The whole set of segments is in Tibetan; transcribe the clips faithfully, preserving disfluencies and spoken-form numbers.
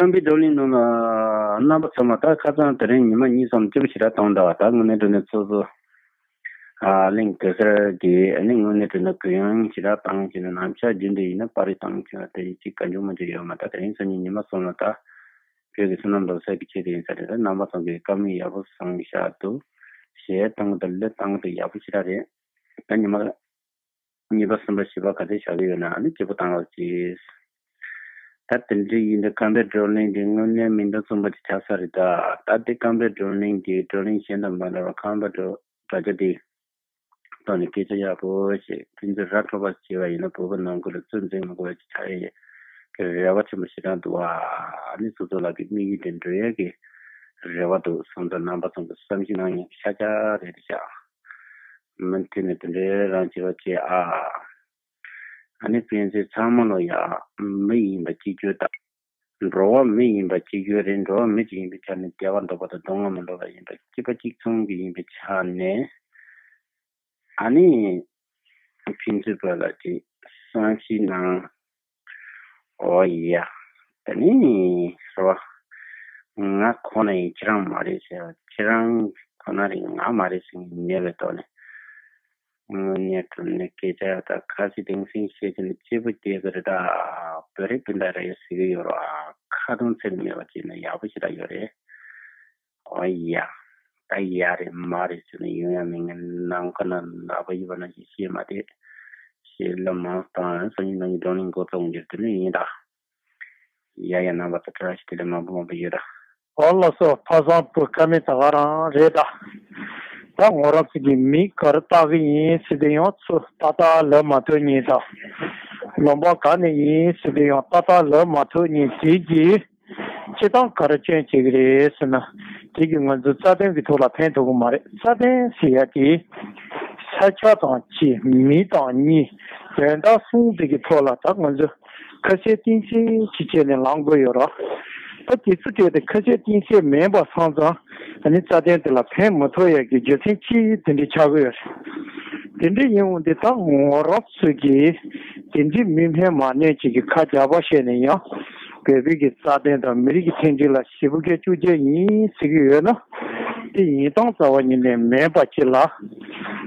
རྩོམ་པའི་བགྲོ་གླེང་ནང་ལ་རྣམ་པ་ཚང་མ་ད་ཁ་སང་དེ་རིང་ཉི་མ་གཉིས་གསུམ་སྐྱིད་པོ་ཞེ་དྲག་བཏང་འདུག་ད་དངོས་གནས་དྲང་གནས་ཚོགས་གཙོ་ཨ་གླིང་གེ་སར་གྱིས་ཨ་ནི་དངོས་གནས་དྲང་གནས་གུ་ཡངས་ཞེ་དྲག་བཏང་བྱས་ནས་ནམ་ཞག་རྒྱུན་དུ་ཡིན་ན་པར་རིས་བཏང་བྱས་པ་དེ་ཅིག་གང་བྱུང་མང་བྱུང་ཡོད་མ་རེད། དེ་རིང་སང་ཉིན་ཉི་མ་གསུམ་ལ་ད་བོད་ཀྱི་བསོད་ནམས་ལོ་གསར་གྱི་ཆེད་དུ་ཡིན་ས་རེད། རྣམ་པ་ཚང་གིས་བཀའ་མོལ་ཡག་པོ་གསུངས་བཞག་འདུག་ཞེས་བཏང་དང་ལེ་བཏང་དེ་ཡག་པོ་ཞེ་དྲག་རེད། ད་ཉི་མ་གཉིས་པ་གསུམ་པ་བཞི་པ་ག་ཚོད་བཞག་གི་ཡོད་ན་ཨ་ནི་སྐྱིད་པོ་བཏང་རོགས་གྱིས། ད་དེ་འདྲ་ཡིན་དུས་ཁམས་པའི་བགྲོ་གླེང་འདི་དངོས་གནས་མིང་དོན་མཚུངས་པ་ཅིག་ཆགས་ས་རེད། ད་ད་ལྟའི་ཁམས་པའི་བགྲོ་གླེང་འདི་བགྲོ་གླེང་གཞན་དང་མ་འདྲ་བར་ཁམས་པ་བགྲོ་དྲ་རྒྱ་འདི་ཐོག་ནས་སྐད་ཆ་ཡག་པོ་བཤད། ཕན་ཚུན་ར་འཕྲོད་པ་བྱས་པ་ཡིན་ན་བོད་པ་ནང་ཁུལ་ལ་ཚོད་འཛིན་མི་དགོས་པ་ཅིག་ཆགས་ཡས་ཀྱི་རེ་བ་ཆེན་པོ་ཞེ་དྲག་འདུག་ཨ་ནི་སོ་སོ་ལགས་ཀྱི་དམིགས་ཡུལ་དེ་འགྲུབ་ཡས་ཀྱི་རེ་བ་འདུག་སོང་ཙང་རྣམ་པ་ཚང་གི་བསམ་གཞིགས་གནང་མཁན་གྱི་ཤ་ཆ་རེད་ཤག་མུ་མཐུད་ནས་དེ་འདྲའི་རང་བྱེད་པ་བྱེད་ཨ། ཨ་ནི་ཕན་ཚུན་ཚང་མ་ལོ་ཡ་མི་ཡིན་པ་གཅིག་གྱུར་དང་། འགྲོ་བ་མི་ཡིན་པ་གཅིག་གྱུར་རེད། འགྲོ་བ་མི་གཅིག་ཡིན་པའི་ཆ་ནས་བདེ་བ་འདོད་པ་དང་སྡུག་བསྔལ་མི་འདོད་པ་ཡིན་པ་གཅིག་པ་གཅིག་མཚུངས་ཀྱི་ཡིན་པའི་ཆ་ནས། ཨ་ནི་ཕན་ཚུན་བར་ལ་ཅིག་བསམ་ཤེས་གནང་། ཨོ་ཡ། ད་ནི་རེད་བ། ང་ཁོ་ན་ཡིན་ཁྱེད་རང་མ་རེད་ཟེར། ཁྱེད་རང་ཁོ་ན་རེད་ང་མ་རེད་ཟེར་མཁན་མེད་པའི་ཐོག་ནས། དངོས་གནས་དྲང་གནས་སྐད་ཆ་ཡག་ད་ཁ་ཤས་གདེང་ཚོད་བཤད་ཀྱི་ནི་སྐྱིད་པོ་སྐྱེ་གི་རེད་ད། བོད་རིགས་སྤུན་ཟླ་རེད་ཟེར་གི་ཡོད་ར། ཁ་གདོང་ཚད་མེད་པ་བྱས་ན་ཡག་པོ་ཞེ་དྲག་ཡོད་རེད། ཨོ་ཡ། ད་ཡ་རེད་མ་རེད་ཟེར་ནས་ཡོང་ཡ་མེད་ངན་ནམ་མཁའ་ན་ནག་པོ་ཡོད་པ་ནང་བཞིན་བཤད་མ་བསྡད། ཞེས་ལ་མང་བཏང་སང་ཉིན་ནང་གི་བགྲོ་གླེང་འགོ་བཙུགས་འགྱུར་དུ་ནི་ཡིན་ད། ཡ་ཡ་རྣམ་པ་ཚོ་བཀྲ་ཤིས་བདེ་ལེགས་མང་པོ་མང་པོ་ཡོད་ད། ཨོ་ལགས་སོ། ཕ་བཟང་བུ་ཀ་མེད་ད་ག་རང་རེད་ད། ད་ངོ་རང་ཚོ་གི་མིག་ག་རེ་ལྟ་གི་ཡིན་ཟེར་དུས་ཡང་ཚུར་ཏག་ཏག་ལབ་མ་ཐུབ་ཉིན་ད། ལུང་པ་ག་ནས་ཡིན་ཟེར་དུས་ཡང་ཏག་ཏག་ལབ་མ་ཐུབ་ཉིན་དེ་གི་སྤྱིར་བཏང་ག་རེ་སྐྱོན་བྱེད་ཀྱི་རེད་ཟེར་ན། དེ་གི་ང་ཚོ་རྩ་དོན་གྱི་ཐོག་ལ་ཕན་ཐོགས་ཀྱི་མ་རེད། རྩ་དོན་ཟེར་ཡ་དེ་ས་ཆ་དང་གཅིག་མི་དང་གཉིས་དོན་དག་གསུམ་དེ་གི་ཐོག་ལ་ད་ང་ཚོ་ཁ་གསལ་གཏིང་གསལ་ཅིག་བྱས་ནས་ལངས་དགོས་ཡོད་ར། ད་དེ་ཚོ་དེ་དེ་ཁ་གསལ་གཏིང་གསལ་མེད་པ་སོང་ཙང་ཨ་ནི་རྩ་དོན་དེ་ལ་ཕན་མི་ཐོགས་ཡ་གི་རྒྱུ་མཚན་ཅིག་དེ་འདྲ་ཆགས་ཀྱི་ཡོད་རེད། དེ་འདྲ་ཡིན་འོང་དེ་ད་ངོ་རང་ཚོ་གི་དེ་འདྲའི་མི་སྨན་མ་ནས་ཅིག་གི་ཁ་རྒྱག་པ་བཤད་ནས་ཡང་བོད་པའི་གི་རྩ་དོན་དང་མི་རིགས་ཀྱི་མཐུན་སྒྲིལ་ལ་ཞེ་པོ་གལ་བཅུག་རྒྱུ་ཡིན་ཟེར་གི་ཡོད་ན། དེ་ཡིན་སྟངས་རྩ་བ་ཉིད་ནས་མེད་པ་ཅིག་ལ།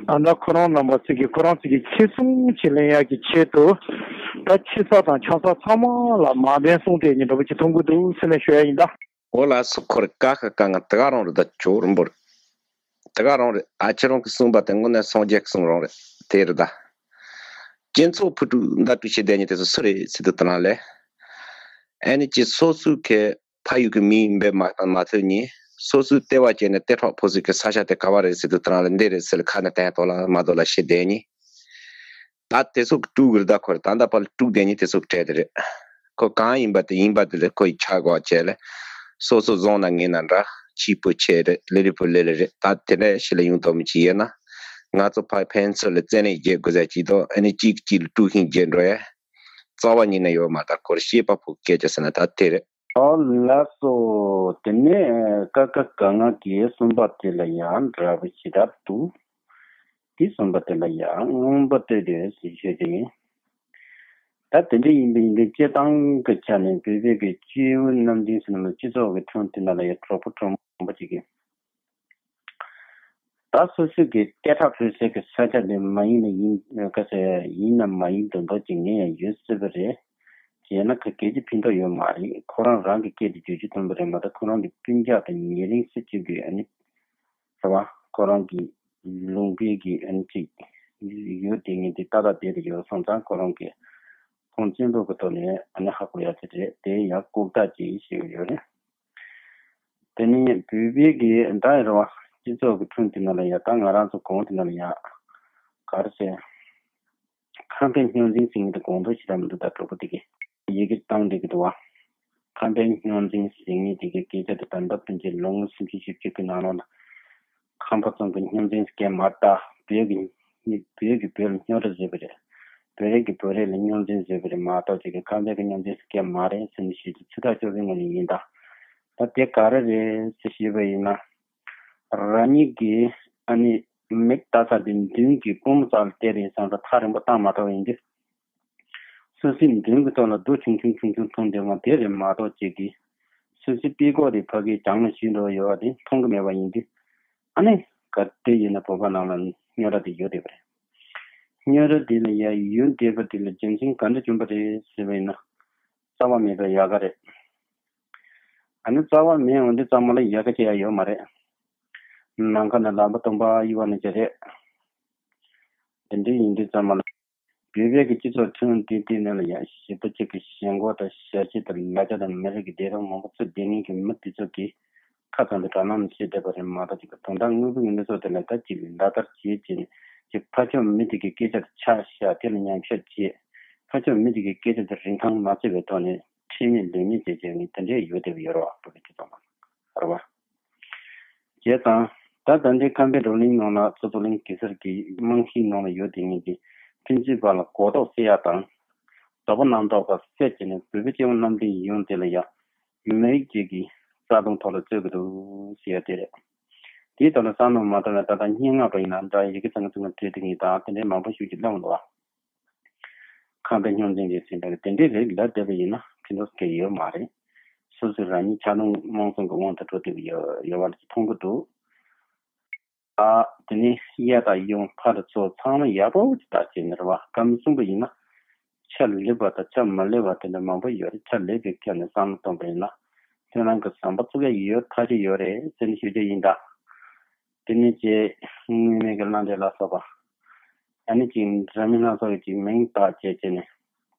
ད་ལྟ་ཁོ་རང་རྣམ་པ་ཚོ་གི་ཁོ་རང་ཚོ་གི་ཁེ་བཟང་ཅིག་ལེན་ཡག་གི་ཆེད་དུ། ད་ཕྱི་ས་དང་ཆང་ས་ཚང་མ་ལ་མ་བདེན་གསུང་དེ་ཉིད་འདྲ་པོ་ཅིག་མཐོང་གི་འདུག་ཟེར་ནས་ཞུ་ཡ་ཡིན་ད། འོ་ལགས་སོ། ཁོ་རེ་ཀ་ཁ་ཀ་ང་དེ་ག་རང་རེད་ད། ཇོ་རིན་པོ་རེད། དེ་ག་རང་རེད། ཨ་ཁྱེད་རང་གི་གསུངས་པ་དེ་དངོས་གནས་སངས་རྒྱས་ཀྱི་གསུང་རང་རེད། དེ་རེད་ད། སྤྱི་ཚོགས་ཕུ་དཀྲུག་མདའ་དཀྲུག་བྱེད་བསྡད་མཁན་དེ་ཚོ་སུ་རེད་ཟེར་དུས་དེ་རང་ལས། ཨ་ནི་ཅི་སོ་སོའི་གི་ཕ་ཡུལ་གྱི་མིང་འབོད་མ་མ་ཐུབ་ནི། སོ་སོའི་ལྟེ་བ་བྱས་ནས་ལྟེ་ཁྲག་ཕོ་སོའི་གི་ས་ཆ་དེ་ག་བ་རེད་ཟེར་དུས་དེ་རང་ལས་འདི་རེད་ཟེར་ལ་ཁ་ནས་བསྟན་ཐོག་ལ་མ་དོ་ལ་བཤད་བསྡད་ནི། ད་དེ་ཚོ་གི་དཀྲུག་གི་རེད་ད། ཁོ་རེ་ད་ལྟ་བར་ལ་དཀྲུག་བསྡད་ནི་དེ་ཚོ་གི་གྲས་དེ་རེད། ཁོ་གང་ཡིན་པ་དེ་ཡིན་པ་དེ་ལས་ཁོ་ཡི་ཆ་གོ་བྱས་ལས། སོ་སོ་བཟང་ན་ངན་ན་འདྲ། ཕྱི་པོ་ཆེ་རེད། ལི་ལི་པོ་ལི་ལི་རེད། ད་དེ་འདྲ་ཞིག་ལ་ཡོང་ཐུབ་མི་ཅིག་ཡོད་ན། ང་ཚོ་ཕ་ཕན་ཚུན་ལ་བཙན་ལས་རྒྱལ་དགོས་ཟེར་གྱི་དོ། ཨ་ནི་གཅིག་གཅིག་ལ་དཀྲུག་ཤིང་རྒྱལ་འགྲོ་ཡ། རྩ་བ་ཉིད་ནས་ཡོད་མ་ད། ཁོ་རེ་བཤད་པ་ཕོ་སྐད་ཆ་ཟེར་ན་ད་དེ་རེད། ཨོ་ལགས་སོ། དེ་ནས་ཀ་ཁ་ག་ང་གིས་གསུངས་པ་དེ་ལ་ཡང་འདྲ་པོ་ཞེ་དྲག་འདུག་དེ་གསུངས་པ་དེ་ལ་ཡང་མངོན་པ་བསྟོད་དེ་ཞེས་བཤད་དེ་ཡིན། ད་དེ་འདྲ་ཡིན་པའི་ཡིན་པའི་སྤྱིར་བཏང་གི་ཆ་ནས་བོད་པའི་གི་སྤྱི་བོ་གནམ་བསྟན་ཟེར་ན་མ་སྤྱི་ཚོགས་ཀྱི་དྲུང་དེ་ན་ལ་ཡང་གྲོགས་པོ་གྲོགས་མོ་མང་པོ་ཅིག་གིས། ད་སོ་སོའི་གི་ལྟེ་ཁྲག་ཕོ་སའི་གི་ས་ཆ་དེ་མ་ཡིན་ན་ཡིན་ག་ས་ཡིན་ན་མ་ཡིན་དོན་དག་ཅིག་ངས་ཡང་ཡོད་སྲིད་པ་རེད། བྱས་ན་ག་གེ་ཅི་ཕན་ཐོགས་ཡོད་མ་རེད། ཁོ་རང་རང་གི་སྐད་དེ་བརྗོད་རྒྱུ་མཐོང་པ་རེད་མ་གཏོགས་ཁོ་རང་གི་སྤུན་ཀྱག་དང་ཉེ་རིང་སྲིད་ཇུས་ཀྱི་ཨ་ནི་རེད་བ། ཁོ་རང་གི་ལུང་པའི་གི་ཨ་ནི་ཅིག་ཡོད་དེ་ངས་དེ་ཏག་ཏག་བསྡད་དེ་ཡོད་སོང་ཙང་ཁོ་རང་གི་ཁོང་བཙན་པོ་གི་ཐོག་ནས་ཨ་ནི་ཧ་གོ་ཡ་དེ་རེད། དེ་ཡང་ལྐུགས་རྟགས་ཅིག་ཞིག་ཡོད་རེད། དེ་ནས་བོད་པའི་གི་ཟླ་རེ་བ་སྤྱི་ཚོགས་ཀྱི་ཁྲོད་དེ་ནང་ལ་ཡ་ད་ང་རང་ཚོ་གོང་དེ་ནང་ལ་ཡ་ག་རེ་ཟེར། ཁམས་པའི་རྙོག་འཛིང་ཟེར་མཁན་དེ་གོང་དུ་ཞིག་ལ་མི་འདུག་ད་གྲོགས་པོ་དེ་གི་ཡི་གེ་བཏང་བསྡད་ཀྱི་འདུག་བ། ཁམས་པའི་རྙོག་འཛིང་ཟེར་མཁན་དེ་གི་སྐད་ཆ་དེ་ད་ལྟ་ཕན་ཆད་ལོ་ངོ་སུམ་ཅུ་བཞི་བཅུ་གི་ནང་ལོགས་ལ་ཁམས་པ་ཚང་གི་རྙོག་འཛིང་སྐད་མ་ད་བོད་ཀྱི་བོད་ཀྱི་བོད་ལ་རྙོག་དྲ་བཟོས་པ་རེད། བོད་རིགས་ཀྱི་བོད་རིགས་ལ་རྙོག་འཛིང་བཟོས་པ་རེད་མ་གཏོགས་ཅིག་གི་ཁམས་པའི་གི་རྙོག་འཛིང་སྐད་མ་རེད་ཟེར་ནས་ཞུས་ཏེ་ཚིག་ཐག་ཆོད་པའི་ངོས་ནས་ཡིན་ད། ད་དེ་ག་རེ་རེད་ཟེར་ཞུས་པ་ཡིན་ན། རང་ཉིད་ཀྱིས་ཨ་ནི་མིག་ལྟ་ས་དེ་མདུན་གྱི་པུས་མོ་རྩ་ལ་བལྟས་རེད་བསམ་ད་ཐག་རིང་པོ་བཏང་མ་ཐུབ་ཡིན་དུས། སོ་སོའི་མདུན་གྱི་ཐོག་ལ་རྡོ་ཆུང་ཆུང་ཆུང་ཆུང་མཐོང་བསྡད་པ་དེ་རེད་མ་གཏོགས་ཅིག་གི་སོ་སོའི་དཔྲལ་ཀོག་དེ་ཕ་གིའི་གྱང་ལ་བཞུས་འགྲོ་ཡོད་པ་དེ་མཐོང་གི་མེད་པ་ཡིན་དུས། ཨ་ནི་ག་དེ་ཡིན་ན་བོད་པ་ནང་ལ་རྙོག་དྲ་དེ་ཡོད་བསྡད་པ་རེད། རྙོག་དྲ་དེ་ལ་ཡ་ཡོད་བསྡད་པ་དེ་ལ་རྒྱུ་མཚན་ག་འདྲ་བྱུང་བ་རེད་ཟེར་བ་ཡིན་ན། རྩ་བ་མེད་པའི་ཡལ་ག་རེད། ཨ་ནི་རྩ་བ་མེད་འོང་དུས་ཚང་མ་ལ་ཡལ་ག་ཅིག་ཡང་ཡོད་མ་རེད། ནམ་མཁའ་ན་ལམ་བུ་སྟོང་པ་གཡུག་པ་ནང་བཞིན་རེད། དེ་འདྲ་ཡིན་དུས་ཚང་མ་ལ། བོད་པའི་གི་སྤྱི་ཚོགས་ཁྲིམས་དེ་དེ་ནང་ལ་ཡང་ཞེ་པོ་ཅིག་གི་ཞེན་ཁོག་དང་ཞལ་ཆད་དང་ལ་རྒྱ་དང་མི་རིགས་ཀྱི་བདེན་དོན་མང་པོ་ཚུར་བསྡད་མཁན་གྱི་མི་དེ་ཚོ་གིས་ཁ་ཚང་དུ་དྲ་ལམ་བཤད་བསྡད་པ་རེད་མ་གཏོགས། ཅིག་གི་དོན་དག་དངོས་པོའི་གནས་ཚུལ་དེ་ལ་ད་ཅིག་ལག་བསྟར་བྱེད་ཅེས་ནས་ཅིག་ཕར་ཕྱོགས་མི་དེ་གི་སྐད་ཆ་དེ་ཆ་བཞག་དེ་ལ་ཉམས་ཞིབ་བྱེད། ཕར་ཕྱོགས་མི་དེ་གི་སྐད་ཆ་དེ་རིན་ཐང་མ་བརྩི་བའི་ཐོག་ནས་ཁྲེལ་མེད་ལེན་མེད་བྱེད་བྱེད་ནས་དེ་འདྲའི་ཡོད་བསྡད་པ་ཡོད་རེད་བ། བོད་ཀྱི་སྤྱི་ཚོགས་ནང་རེད་བ། བྱས་ཙང་། ད་ད་ལྟའི་ཁམས་པའི་བགྲོ་གླེང་ནང་ལ་ཚོགས་གཙོ་གླིང་གེ་སར་གྱི་རྨང་གཞིའི་ནང་ལ་ཡོད་བསྡད་མཁན་གྱི་ཕན་ཚུན་བར་ལ་གོ་རྟོགས་སད་ཡག་དང་། དོགས་པ་རྣམ་རྟོག་པ་སད་བྱས་ནས་བོད་པའི་སྤྱི་དབང་རྣམ་འདྲེན་ཡོང་དེ་ལ་ཡང་མི་རིགས་གཅིག་གི་རྩ་དོན་ཐོག་ལ་རྩོད་ཀྱི་འདུག་ཟེར་ཡ་དེ་རེད། དེའི་ཐོག་ལ་བསམ་བློ་མ་བཏང་བའི་ད་ལྟ་སྙན་ངག་པ་ཡིན་ན་འདྲ། ཡི་གེ་ཚང་ཚང་བྲིས་དེ་ངེས་དང་དེ་འདྲའི་མང་པོ་ཞིག་གིས་གླེང་འདུག་བ། ཁམས་པའི་རྙོག་འཛིང་རེད་ཟེར་འདྲ་གི་དེ་འདྲའི་རིགས་ལབ་བསྡད་པ་ཡིན་ན་ཕན་ཐོགས་གང་ཡང་ཡོད་མ་རེད། སོ་སོས་རང་ཉིད་ཆགས་སྡང་རྨོངས་གསུམ་གྱི་དབང་དུ་འགྲོ་བསྡད་པ་ཡོད་ཡོད་པ་མཐོང་གི་འདུག་ཨ། དེ་ནས་གཡས་དང་གཡོན་ཕར་ཚུར་ཚང་མ་ཡག་པོ་ཅིག་བལྟས་བྱས་ནས་རེད་བ། སྐབས་གསུམ་པ་ཡིན་ན། ཆ་ལེགས་པ་དང་ཆ་མ་ལེགས་པ་དེ་འདྲ་མང་པོ་ཡོད་རེད། ཆ་ལེགས་པའི་ཁྱོན་ནས་བསམ་བློ་གཏོང་པ་ཡིན་ན། ཁྱོད་རང་གི་བསམ་པ་ཚུགས་ཡ་ཡོད་ཐག་ཆོད་ཡོད་རེད་ཟེར་ནས་ཞུ་རྒྱུ་ཡིན་ད། དེ་ནས་ཅིག་དངོས་མེད་ཀྱི་ལྷ་འདྲེ་ལ་སོགས་པ། ཨ་ནི་ཅིག་འདྲ་མིན་སྣ་ཚོགས་ཀྱི་མིང་བཏགས་བྱས་བྱས་ནས།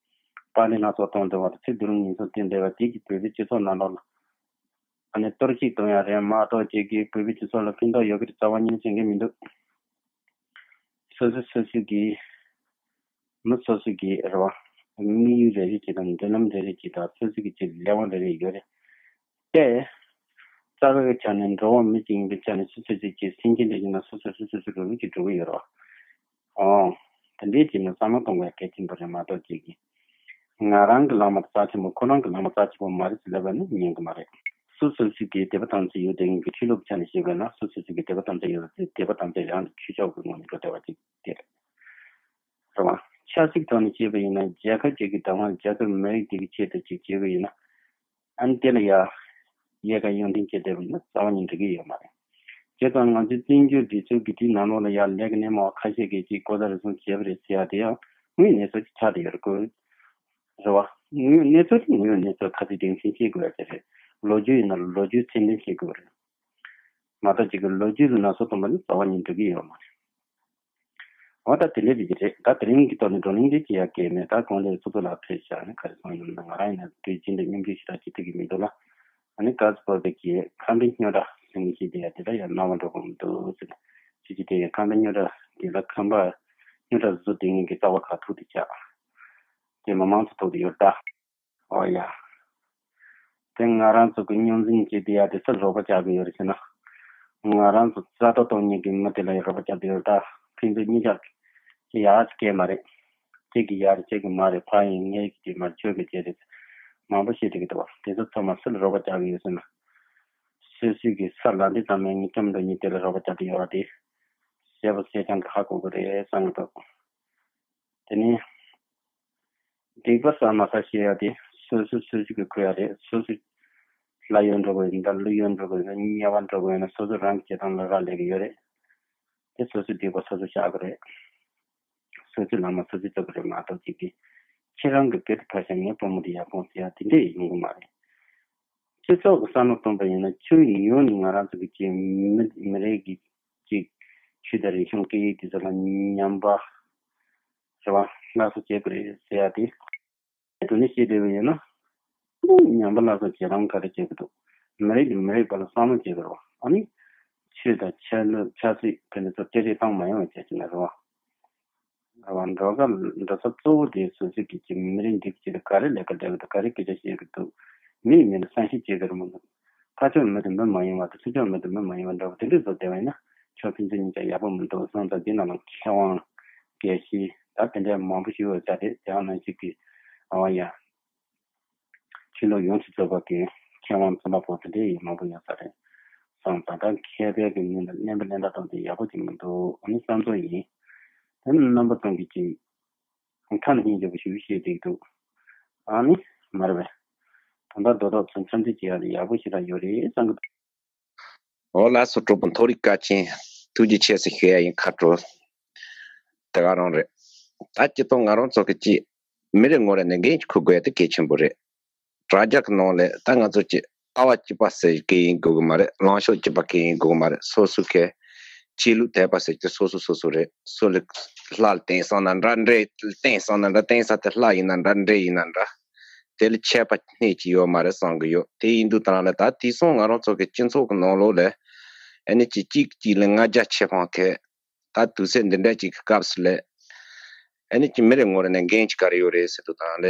དཔའ་ལས་སྣ་ཚོགས་གཏོང་བསྡད་པ་དང་ཚིག་སྡུག་རུས་ངན་སོང་བསྟན་བསྡད་པ་དེ་གིས་བོད་པའི་སྤྱི་ཚོགས་ནང་ལོགས་ལ། ཨ་ནི་གཏོར་བཤིག་གཏོང་ཡ་རེད་མ་གཏོགས་ཅིག་གིས་བོད་པའི་སྤྱི་ཚོགས་ལ་ཕན་ཐོགས་ཡོད་ཀྱི་རེད་རྩ་བ་ཉིད་ནས་བྱེད་མཁན་མི་འདུག་སོ་སོ་སོ་སོ་གི་མི་སོ་སོ་གི་རེད་བ། དམིགས་ཡུལ་རེ་རེ་ཅིག་དང་མདུན་ལམ་རེ་རེ་ཅིག་དང་སོ་སོ་གི་ཅིག་ལས་དབང་རེ་རེ་ཡོད་རེད། ཏེ། རྩ་བའི་ཆ་ནས་འགྲོ་བ་མི་གཅིག་ཡིན་པའི་ཆ་ནས་སོ་སོ་སོ་སོ་ཅིག་སེམས་ཅན་དེ་ཡིན་ན་སོ་སོ་སོ་སོ་སོ་རུ་རུ་ཅིག་འགྲོ་གི་ཡོད་རེད་བ། ཨོ། དེ་འདྲའི་ཅིག་ནི་བསམ་བློ་གཏོང་དགོས་གལ་ཆེན་པོ་རེད་མ་གཏོགས་ཅིག་གིས། ང་རང་གི་ལག་དམར་རྩ་ཆེན་པོ་ཁོ་རང་གི་ལག་དམར་རྩ་ཆེན་པོ་མ་རེད་ཟེར་ལབ་པ་ནི་ཉན་གི་མ་རེད། སོ་སོ་སོ་གི་དད་པ་དམ་ཚིག་ཡོད་དེ་ངེད་ཀྱི་ཆོས་ལུགས་ཆ་ནས་བཤད་དགོས་ན་སོ་སོ་སོ་གི་དད་པ་དམ་ཚིག་ཡོད་དེ་དད་པ་དམ་ཚིག་རང་གི་ཆོས་ཕྱོགས་ཀྱི་ངོས་ནས་འགྲོ་བདེ་བ་ཅིག་དེ་རེད། རེད་བ། ཆབ་སྲིད་ཐོག་ནས་བཤད་པ་ཡིན་ན་རྒྱལ་ཁབ་ཅིག་གི་བདག་དབང་རྒྱལ་ཁབ་མི་རིགས་དེ་གི་ཆེད་དུ་ཅིག་བྱེད་དགོས་ཡིན་ན། ཨ་ནི་དེ་ལ་ཡ། ཡལ་ག་གཡོན་འཐེན་བྱེད་བསྡད་པ་ཡིན་ན་རྩ་བ་ནས་འགྲིག་གི་ཡོད་མ་རེད། བྱས་ཙང་ང་ཚོའི་བཙན་བྱོལ་སྒྲིག་འཛུགས་ཀྱི་དེའི་ནང་ལོགས་ལ་ཡ་ལས་ཀ་སྣེ་མང་བ་ཁ་ཤས་ཀྱིས་ཅིག་ལྐོག་ཟ་རུལ་སུངས་བྱས་པ་རེད་ཟེར་ཡ་དེ་ཡང་དངོས་ཡོད་གནས་ཚུལ་ཅིག་ཆགས་བསྡད་ཡོད་རེད་ཀོ། རེད་བ། དངོས་ཡོད་གནས་ཚུལ་དེ་དངོས་ཡོད་གནས་ཚུལ་ཁ་གསལ་གཏིང་ཟབ་ཤེས་དགོས་ཡ་དེ་རེད། ལོ་རྒྱུས་ཡིན་ན་ལོ་རྒྱུས་ཚད་ལྡན་ཤེས་དགོས་རེད། མ་གཏོགས་ཅིག་གི་ལོ་རྒྱུས་ལ་ན་ཚོད་གཏོང་པ་ནི་རྩ་བ་ནས་འགྲིག་གི་ཡོད་མ་རེད། འོ་ད་དེ་འདྲ་ཅིག་རེད། ད་དེ་རིང་གི་ཐོག་ནས་བགྲོ་གླེང་འདི་བྱེད་ཡ་གལ་མེད། ད་གོང་དེ་ཚོགས་གཙོ་ལགས་ཕེབས་བཞག་ནས་ག་རེ་གསུངས་ཡོད་ན་ང་རང་ཡིན་ན་དུས་རྒྱུན་དུ་མཉམ་ཞུགས་ཞེ་དྲག་བྱེད་ཐུབ་ཀྱི་མི་འདུག་ལ། ཨ་ནི་ག་ཚོད་པ་བས་ཀྱི་ཁམས་པའི་རྙོག་དྲ་ཟེར་མཁན་ཞིག་དེ་ཡ་དེ་འདྲ་ཡ་སྣང་བ་འགྲོ་གི་མི་འདུག་ཟེར་ནས་ཅི་ཅི་དེ་ཡ་ཁམས་པའི་རྙོག་དྲ་དེ་ལ་ཁམས་པ་རྙོག་དྲ་བཟོ་དེ་ངན་གྱི་རྩ་བ་ཁ་ཐུག་དེ་ཆགས་དེ་མི་མང་ཚོ་ཐུག་དེ་ཡོད་ད། ཨོ་ཡ། དེ་ང་རང་ཚོ་གི་རྙོག་འཛིང་བྱེད་དེ་ཡ་དེ་སུ་རོགས་པ་རྒྱག་གི་ཡོད་རེད་ཟེར་ན། ང་རང་ཚོ་རྩ་དོ་གཏོང་མཁན་གྱི་མི་དེ་ལ་ཡང་རོགས་པ་རྒྱག་གི་ཡོད་རེད་ད། ཕན་ཚུན་གཉིས་ཆ་གི་ཡག་གི་སྐད་མ་རེད། གཅིག་གི་ཡག་རེད་གཅིག་གི་མ་རེད། ཕ་ཡིན་ངའི་གི་མ་རེད་ཁྱོད་ཀྱི་བྱས་རེད། མང་པོ་བཤད་བསྡད་ཀྱི་འདུག་བ། དེ་ཚོ་ཚང་མ་སུ་ལ་རོགས་པ་རྒྱག་གི་ཡོད་ཟེར་ན། སོ་སོའི་གི་ས་ལ་འདི་ཙམ་ཡང་ངས་བཅོམ་འདོད་མཁན་དེ་ལ་རོགས་པ་རྒྱག་གི་ཡོད་རེད་དེ། བཤད་པ་བཤད་རྐྱང་གི་ཧ་གོ་གི་རེད་བསམ་གི་འདུག་དེ་ནས། སྡིག་པ་བསགས་མ་བསགས་ཤེས་ཡ་དེ་སོ་སོ་སོ་སོ་གི་ཁུར་ཡ་རེད། སོ་སོ་ལ་ཡོད་འགྲོ་དགོས་ཡིན་ད་ལུ་ཡོད་འགྲོ་དགོས་ཡིན་ན་དམྱལ་བ་འགྲོ་དགོས་ཡིན་ན་སོ་སོ་རང་གི་བྱེད་སྟངས་ལ་རག་ལས་ཀྱི་ཡོད་རེད། དེ་སོ་སོའི་སྡིག་པ་སོ་སོ་བཤགས་གི་རེད། སོ་སོའི་ལམ་མ་སོ་སོས་བཙུགས་གི་རེད་མ་གཏོགས་ཅིག་གིས་ཁྱེད་རང་གི་སྐད་དུ་ཕར་བཤད་ངའི་བུ་མོ་དེ་ཡག་པོ་ཟེར་ཡ་དེ་འདྲས་ཡོང་གི་མ་རེད། སྤྱི་ཚོགས་ཀྱི་བསམ་བློ་གཏོང་པ་ཡིན་ན་ཆོས་ཡོད་ནི་ང་རང་ཚོ་གི་ཅིག་མི་མི་རིགས་ཀྱི་ཅིག་ཆོས་དང་རིག་གཞུང་སྐད་ཡིག་དེ་ཚོ་ལ་ཉམས་པ་རེད་བ། སླར་གསོ་བྱེད་དགོས་རེད་ཟེར་ཡ་དེ། དེ་ནས་བཤད་བསྡད་པ་ཡིན་ན། ཉམས་པ་སླར་གསོ་བྱེད་སྟངས་ག་རེ་བྱེད་ཀྱི་འདུག་མི་རིགས་དང་མི་རིགས་བར་ལ་བསམ་བློ་བྱེད་དགོས་རེད་བ། ཨ་ནི། ཆོས་དང་ཆ་ལུགས་ཆབ་སྲིད་དེ་འདྲ་ཚོ་སྤྲེལ་རེས་བཏང་མ་ཡོང་བ་བྱས་ཀྱི་ན་རེད་བ། རེད་བ། འགྲོ་སྐབས་འགྲོ་ས་གཙོ་བོ་དེ་སོ་སོ་གི་ཅིག་མི་རིགས་འདི་གི་ཆེད་དུ་ག་རེ་ལས་ཀ་ལས་ཀྱི་འདུག་ག་རེ་སྐད་ཆ་བཤད་ཀྱི་འདུག་མིའི་མིང་ལ་བསམ་ཤེས་བྱེད་ཀྱི་རེད་མི་འདུག་ཕར་ཕྱོགས་མི་དེ་མི་མ་ཡིན་པ་དང་ཚུར་ཕྱོགས་མི་དེ་མི་མ་ཡིན་པ་འདྲ་བོ་དེ་འདྲས་བཟོ་བསྡད་པ་ཡིན་ན་ཆོས་ཕན་ཚུན་གཉིས་ཀ་ཡག་པོ་མི་འདུག་སོང་ཙང་འདི་ནང་ལ་མཁས་དབང་དགེ་བཤེས་ད་དེ་འདྲས་མང་པོ་ཞིག་ཡོད་ས་རེད། དེ་ཡང་ནང་བཞིན་གྱི་ཨ་བ་ཡ། ཆོས་ལུགས་ཡོངས་སུ་རྫོགས་པ་གི་མཁས་དབང་རྩོམ་པ་པོ་དེ་འདྲའི་ཡིན་མང་པོ་ཡོད་ས་རེད། སོང་ཙང་ད་མཁས་པའི་གི་ངོས་ནས་གླེན་པ་གླེན་ད་གཏོང་དེ་ཡག་པོ་ཅིག་མི་འདུག་ཨ་ནི་བསམ་ཚོད་ཡིན། དེ་ནི་རྣམ་པ་ཚོ་གི་ཅིག་ཁ་ནས་སྙིང་རྗེ་པོ་ཞིག་བཤད་བསྡད་འདུག་ཨ་ནི་མ་རེད་པས། ད་ལྟ་རྡོ་ཐོག་ཚོ་འཆམ་མཐུན་བྱེད་ཡག་ལ་ཡག་པོ་ཞེ་དྲག་ཡོད་རེད་བསམ་གི་འདུག། འོ་ལགས་སོ། གྲོགས་པོ་མཐོ་རིས་བཀའ་ཆེན་ཐུགས་རྗེ་ཆེ་ཟེར་ཞུ་ཡ་ཡིན། ཁ་དྲོ་དེ་ག་རང་རེད། ད་སྤྱི་ཚོགས་ང་རང་ཚོ་གི་ཅི་མི་རེ་ངོ་རེ་ནས་འགན་ཅིག་འཁུར་དགོས་ཡ་དེ་གལ་ཆེན་པོ་རེད། དྲ་རྒྱ་གི་ནང་ལ་ད་ང་ཚོ་ཅི་ལྟ་བ་གཅིག་པ་ཟེར་གི་ཡིན་དགོས་གི་མ་རེད། ལངས་ཕྱོགས་གཅིག་པ་གི་ཡིན་དགོས་གི་མ་རེད། སོ་སོ་གི་ཆོས་ལུགས་དད་པ་ཟེར་གྱི་སོ་སོ་སོ་སོ་རེད། སོ་ལ་ལྷ་ལ་བརྟེན་སོང་ན་འདྲ། འདྲེ་ལ་བརྟེན་སོང་ན་འདྲ། བརྟེན་ས་དེ་ལྷ་ཡིན་ན་འདྲ། འདྲེ་ཡིན་ན་འདྲ། དེ་ལ་ཁྱད་པར་སྣེ་གཅིག་ཡོད་མ་རེད་བསམ་གི་ཡོད། དེ་ཡིན་དུས་དང་ལ་ད་དེང་སང་ང་རང་ཚོ་གི་སྤྱི་ཚོགས་ཀྱི་ནང་ལོགས་ལ་ཨ་ནི་ཅི་གཅིག་གཅིག་ལ་ང་རྒྱལ་ཆེ་ཕང་གི། ད་དུས་ཚོད་འདི་འདྲ་ཅིག་གི་སྐབས་སུ་ལ་ཨ་ནི་ཅི་མི་རེ་ངོ་རེ་ནས་འགན་ཅིག་ག་རེ་ཡོད་རེད་ཟེར་དུས་དང་ལ་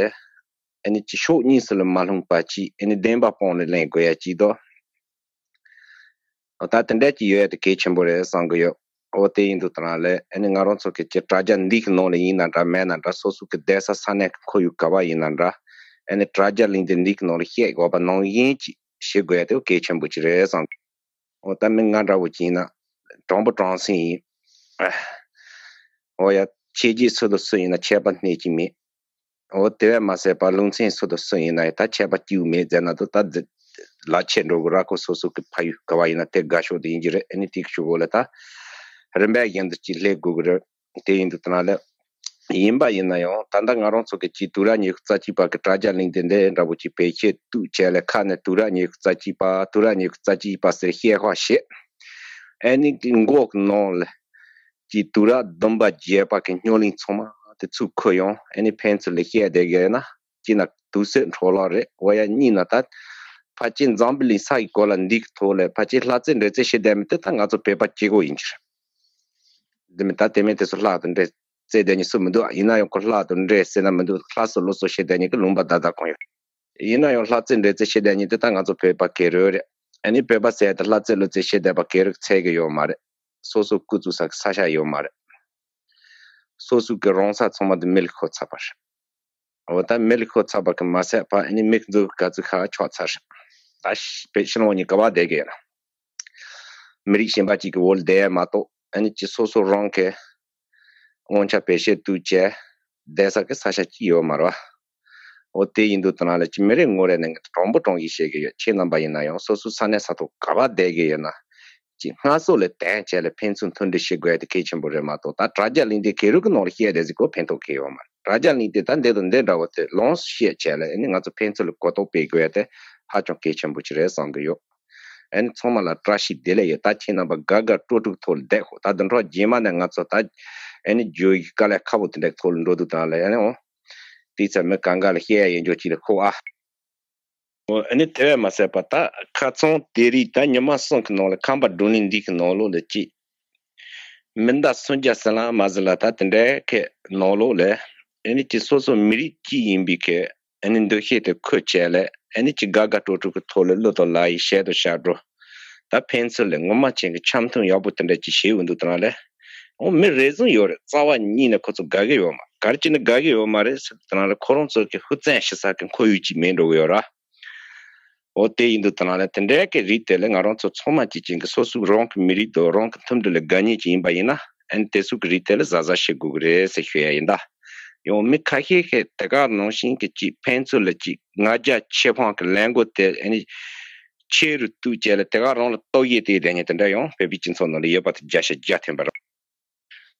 ཨ་ནི་ཅི་ཕྱོགས་གཉིས་སུ་ལ་མ་ལྷུང་པ་ཅིག་ཨ་ནི་བདེན་པ་དཔང་ལ་ལེན་དགོས་ཡ་ཅིག་དོ། ད་དེ་འདྲ་ཅིག་ཡོད་ཡ་དེ་གལ་ཆེན་པོ་རེད་བསམ་གི་ཡོད། འོ་དེ་ཡིན་དུས་དང་ལ་ཨ་ནི་ང་རང་ཚོ་གི་ཅི་དྲ་རྒྱ་འདི་གི་ནང་ལ་ཡིན་ན་འདྲ། མེད་ན་འདྲ། སོ་སོ་གི་བསྡད་ས་ས་གནས་ཀྱི་ཁོར་ཡུག་ག་བ་ཡིན་ན་འདྲ། ཨ་ནི་དྲ་རྒྱ་གླིང་དེ་འདི་གི་ནང་ལ་བཤད་དགོས་པ་ནང་བཞིན་ཅིག་བྱེད་དགོས་ཡ་དེ་གལ་ཆེན་པོ་ཅིག་རེད་བསམ། འོ་ད་མི་ང་འདྲ་བོ་ཅིག་ཡིན་ན་དྲང་པོ་དྲང་སེང་ཡིན། འོ་ཡ། ཆོས་བརྒྱུད་སུ་དང་སུ་ཡིན་ན་ཁྱད་པར་སྣེ་གཅིག་མེད། འོ་དེ་བས་མ་ཟད་པ་ལུང་ཚན་སུ་དང་སུ་ཡིན་ན་ཡང་ད་ཁྱད་པར་གཅིག་མེད་ཟེར་ན་དུ་ད་འདི་ལ་ཆེ་འགྲོ་གི་ར། ཁོ་སོ་སོ་གི་ཕ་ཡུལ་ག་བ་ཡིན་ན་དེ་དགའ་ཕྱོགས་དེ་ཡིན་གྱི་རེད། ཨ་ནི་དེ་གི་ཞུ་གོ་ལ་ད་རིམ་པས་གཞན་དུ་ཅིག་སླེབས་དགོས་གི་རེད། དེ་ཡིན་དུས་ད་ན་ལ་ཡིན་པ་ཡིན་ན་ཡང་ད་ལྟ་ང་རང་ཚོ་གི་ཅིག་དུས་རབས་ཉི་ཤུ་རྩ་གཅིག་པ་གི་དྲ་རྒྱ་གླིང་དེ་འདི་འདྲ་བོ་ཅིག་བེད་སྤྱོད་བཏུབ་བྱས་ལ་ཁ་ནས་དུས་རབས་ཉི་ཤུ་རྩ་གཅིག་པ་དུས་རབས་ཉི་ཤུ་རྩ་གཅིག་པ་ཟེར་བཤད་ཁ་བཤད། ཨ་ནི་གི་མགོ་གི་ནང་ལ་ཅིག་དུས་རབས་བདུན་པ་བརྒྱད་པ་གི་རྙོག་གླེང་ཚང་མ་དེ་ཚུར་ཁུར་ཡོང་། ཨ་ནི་ཕན་ཚུན་ལ་བཤད་བསྡད་གི་ཡོད་ན་གཅིག་ན་དུས་ཚོད་འཕྲོ་བརླག་རེད། འོ་ཡ། གཉིས་ན་ད་ཕལ་ཆེར་འཛམ་བུ་གླིང་ས་ཡི་གོ་ལ་འདི་གི་ཐོག་ལ་ཕལ་ཆེར་ལྷ་རྩེ་འབྲེལ་རྩེ་བྱེད་བསྡད་མི་དེ་ད་ང་ཚོ་བོད་པ་གཅིག་པོ་ཡིན་གྱི་རེད། འདི་མི་ད་དེ་མིན་དེ་ཚོ་ལྷ་དང་འབྲེལ་རྩེ་བསྡད་མཁན་སུ་མི་འདུག། ཡིན་ན་ཡང་ཁོ་ལྷ་དང་འབྲེལ་ཟེར་ན་མི་འདུག། ལྷ་སུ་ལོ་སུ་བྱེད་བསྡད་མཁན་གི་ལུང་པ་བདག་བདག་གང་ཡོད། ཡིན་ན་ཡང་ལྷ་རྩེ་འབྲེལ་རྩེ་བྱེད་བསྡད་མཁན་དེ་ད་ང་ཚོ་བོད་པ་གི་རོལ་རེད། ཨ་ནི་བོད་པ་ཟེར་ཡ་དེ་ལྷ་རྩེ་ལོ་རྩེ་བྱེད་བསྡད་པ་གི་རོལ་ཚད་གི་ཡོད་མ་རེད། སོ་སོ་སྐུ་བཙུགས་ས་གི་ས་ཆ་ཡོད་མ་རེད། སོ་སོ་གི་རང་ས་ཚང་མ་དེ་མེ་ལ་ཤོར་ཚར་བ་རེད། འོ་ད་མེ་ལ་ཤོར་ཚར་བ་གི་མ་ཚད་པ་ཨ་ནི་མི་གི་འཛུགས་ག་ཚོད་ཁ་ཆགས་ཚར་རེད། ད་ཤི་བོད་ཕྱི་ནང་གཉིས་ག་བ་བསྡད་གི་ཡོད་ན། མི་རིགས་གཞན་པ་གཅིག་གི་འོག་ལ་བསྡད་ཡ་མ་གཏོགས་ཨ་ནི་ཅི་སོ་སོ་རང་གི་དབང་ཆ་བེད་སྤྱོད་བཏུབ་བྱས་བསྡད་ས་གི་ས་ཆ་གཅིག་ཡོད་མ་རེད་བ། འོ་དེ་ཡིན་དུས་ད་ན་ལ་ཅི་མི་རེ་ངོ་རེ་ནས་ངས་དྲང་པོ་དྲང་གི་བཤད་གི་ཡོད། ཁྱེད་རྣམ་པ་ཡིན་ན་ཡང་སོ་སོ་ས་གནས་ས་ཐོག་ག་བ་བསྡད་གི་ཡོད་ན་ཅི་སྔ་སོ་ལ་དན་བྱས་ལ་ཕན་ཚུན་མཐུན་སྒྲིལ་བྱེད་དགོས་ཡ་དེ་གལ་ཆེན་པོ་རེད་མ་གཏོགས། ད་དྲ་རྒྱ་གླིང་དེ་གི་རོལ་གི་ནང་ལ་བཤད་བསྡད་ཟིག་གོ་ཕན་ཐོགས་གི་ཡོད་མ་རེད། དྲ་རྒྱ་གླིང་དེ་ད་འདི་དང་འདི་འདྲ་བོ་དེ་ལོངས་སུ་སྤྱད་བྱས་ལ་ཨ་ནི་ང་ཚོ་ཕན་ཚུན་ལ་གོ་རྟོགས་སྤེལ་དགོས་ཡ་དེ་ཧ་ཅང་གལ་ཆེན་པོ་ཅིག་རེད་བསམ་གི་ཡོད། ཨ་ནི་ཚང་མ་ལ་བཀྲ་ཤིས་བདེ་ལེགས་ཡོད། ད་ཁྱེད་རྣམ་པ་དགའ་དགའ་སྤྲོ་སྤྲོ་ཐོག་ལ་བསྡད་ཤོག། ད་དུང་འཕྲོ་རྗེས་མ་ནས་ང་ཚོ་ད་ཨ་ནི་བརྗོད་ཡིག་དཀའ་ལས་ཁག་པོ་དེ་འདྲའི་ཐོག་ལ་འགྲོ་དུས་དང་ལ་ཨ་ནི་འོ་དེ་ཚ་མི་གང་ག་ལ་བཤད་ཡ་ཡིན་རྒྱུ་ཅིག་ལ་ཤོག་ཨ། འོ་ཨ་ནི་དེ་བས་མ་ཟད་པ་ད་ཁ་ཚང་དེ་རིགས་ད་ཉི་མ་གསུམ་གི་ནང་ལ་ཁམས་པ་བགྲོ་གླེང་འདི་གི་ནང་ལོགས་ལ་ཅིག་མི་འདའ་སུན་རྒྱ་ཟི་ལ་མ་ཟི་ལ་ད་དེ་འདྲའི་ཁའི་ནང་ལོགས་ལ་ཨ་ནི་ཅིག་སོ་སོ་མི་རིགས་གཅིག་ཡིན་པའི་ཁའི་ཨ་ནི་འདུ་ཤེས་དེ་འཁོར་བྱས་ལས་ཨ་ནི་ཅི་དགའ་དགའ་སྤྲོ་སྤྲོ་གི་ཐོག་ལ་གླུ་དང་ལ་ཡི་གཞས་དང་ཞབས་བྲོ། ད་ཕན་ཚུན་ལས་ངོ་མ་ཅན་གྱི་འཆམ་མཐུན་ཡག་པོ་དེ་འདྲ་ཅིག་བྱེད་འོང་དུས་དང་ལས། འོ་མི་རེ་ཟུང་ཡོད་རེད། རྩ་བ་ཉིད་ནས་ཁོ་ཚོ་དགའ་གི་ཡོད་མ་ག་རེ་བྱས་ནས་དགའ་གི་ཡོད་མ་རེད་ཟེར་དུས་དང་ལས་ཁོ་རང་ཚོ་གི་ཧུར་བརྩོན་བྱེད་ས་གི་ཁོར་ཡུག་ཅིག་མེད་འགྲོ་གི་ཡོད་ར། འོ་དེ་ཡིན་དུས་དང་ལས་དེ་འདྲའི་གི་རིགས་དེ་ལས་ང་རང་ཚོ་ཚང་མ་ཅིག་ཅན་གི་སོ་སོའི་རང་གི་མི་རིགས་དང་རང་གི་མཐུན་སྒྲིལ་ལ་དགའ་ཉེ་ཅིག་ཡིན་པ་ཡིན་ན། ཨ་ནི་དེ་ཚོ་གི་རིགས་དེ་ལ་གཟབ་གཟབ་བྱེད་དགོས་གི་རེད་ཟེར་ཞུ་ཡ་ཡིན་ད། ཡང་མི་ཁ་ཤས་ཤིག་དེ་ག་ནང་བཞིན་གི་ཅིག་ཕན་ཚུན་ལ་ཅིག་ང་རྒྱལ་ཆེ་ཕང་གི་ལས་འགུལ་དེ་ཨ་ནི་ཆེ་རུ་གཏོང་བྱས་ལ་དེ་ག་རང་ལ་ལྟོ་ཡེ་དེ་བསྡད་ཉེ་དེ་འདྲ་ཡང་བོད་པའི་སྤྱི་ཚོགས་ནང་ལ་ཡོད་པ་དེ་བརྒྱ་ཆ་བརྒྱ་ཐོན་པ་རེད།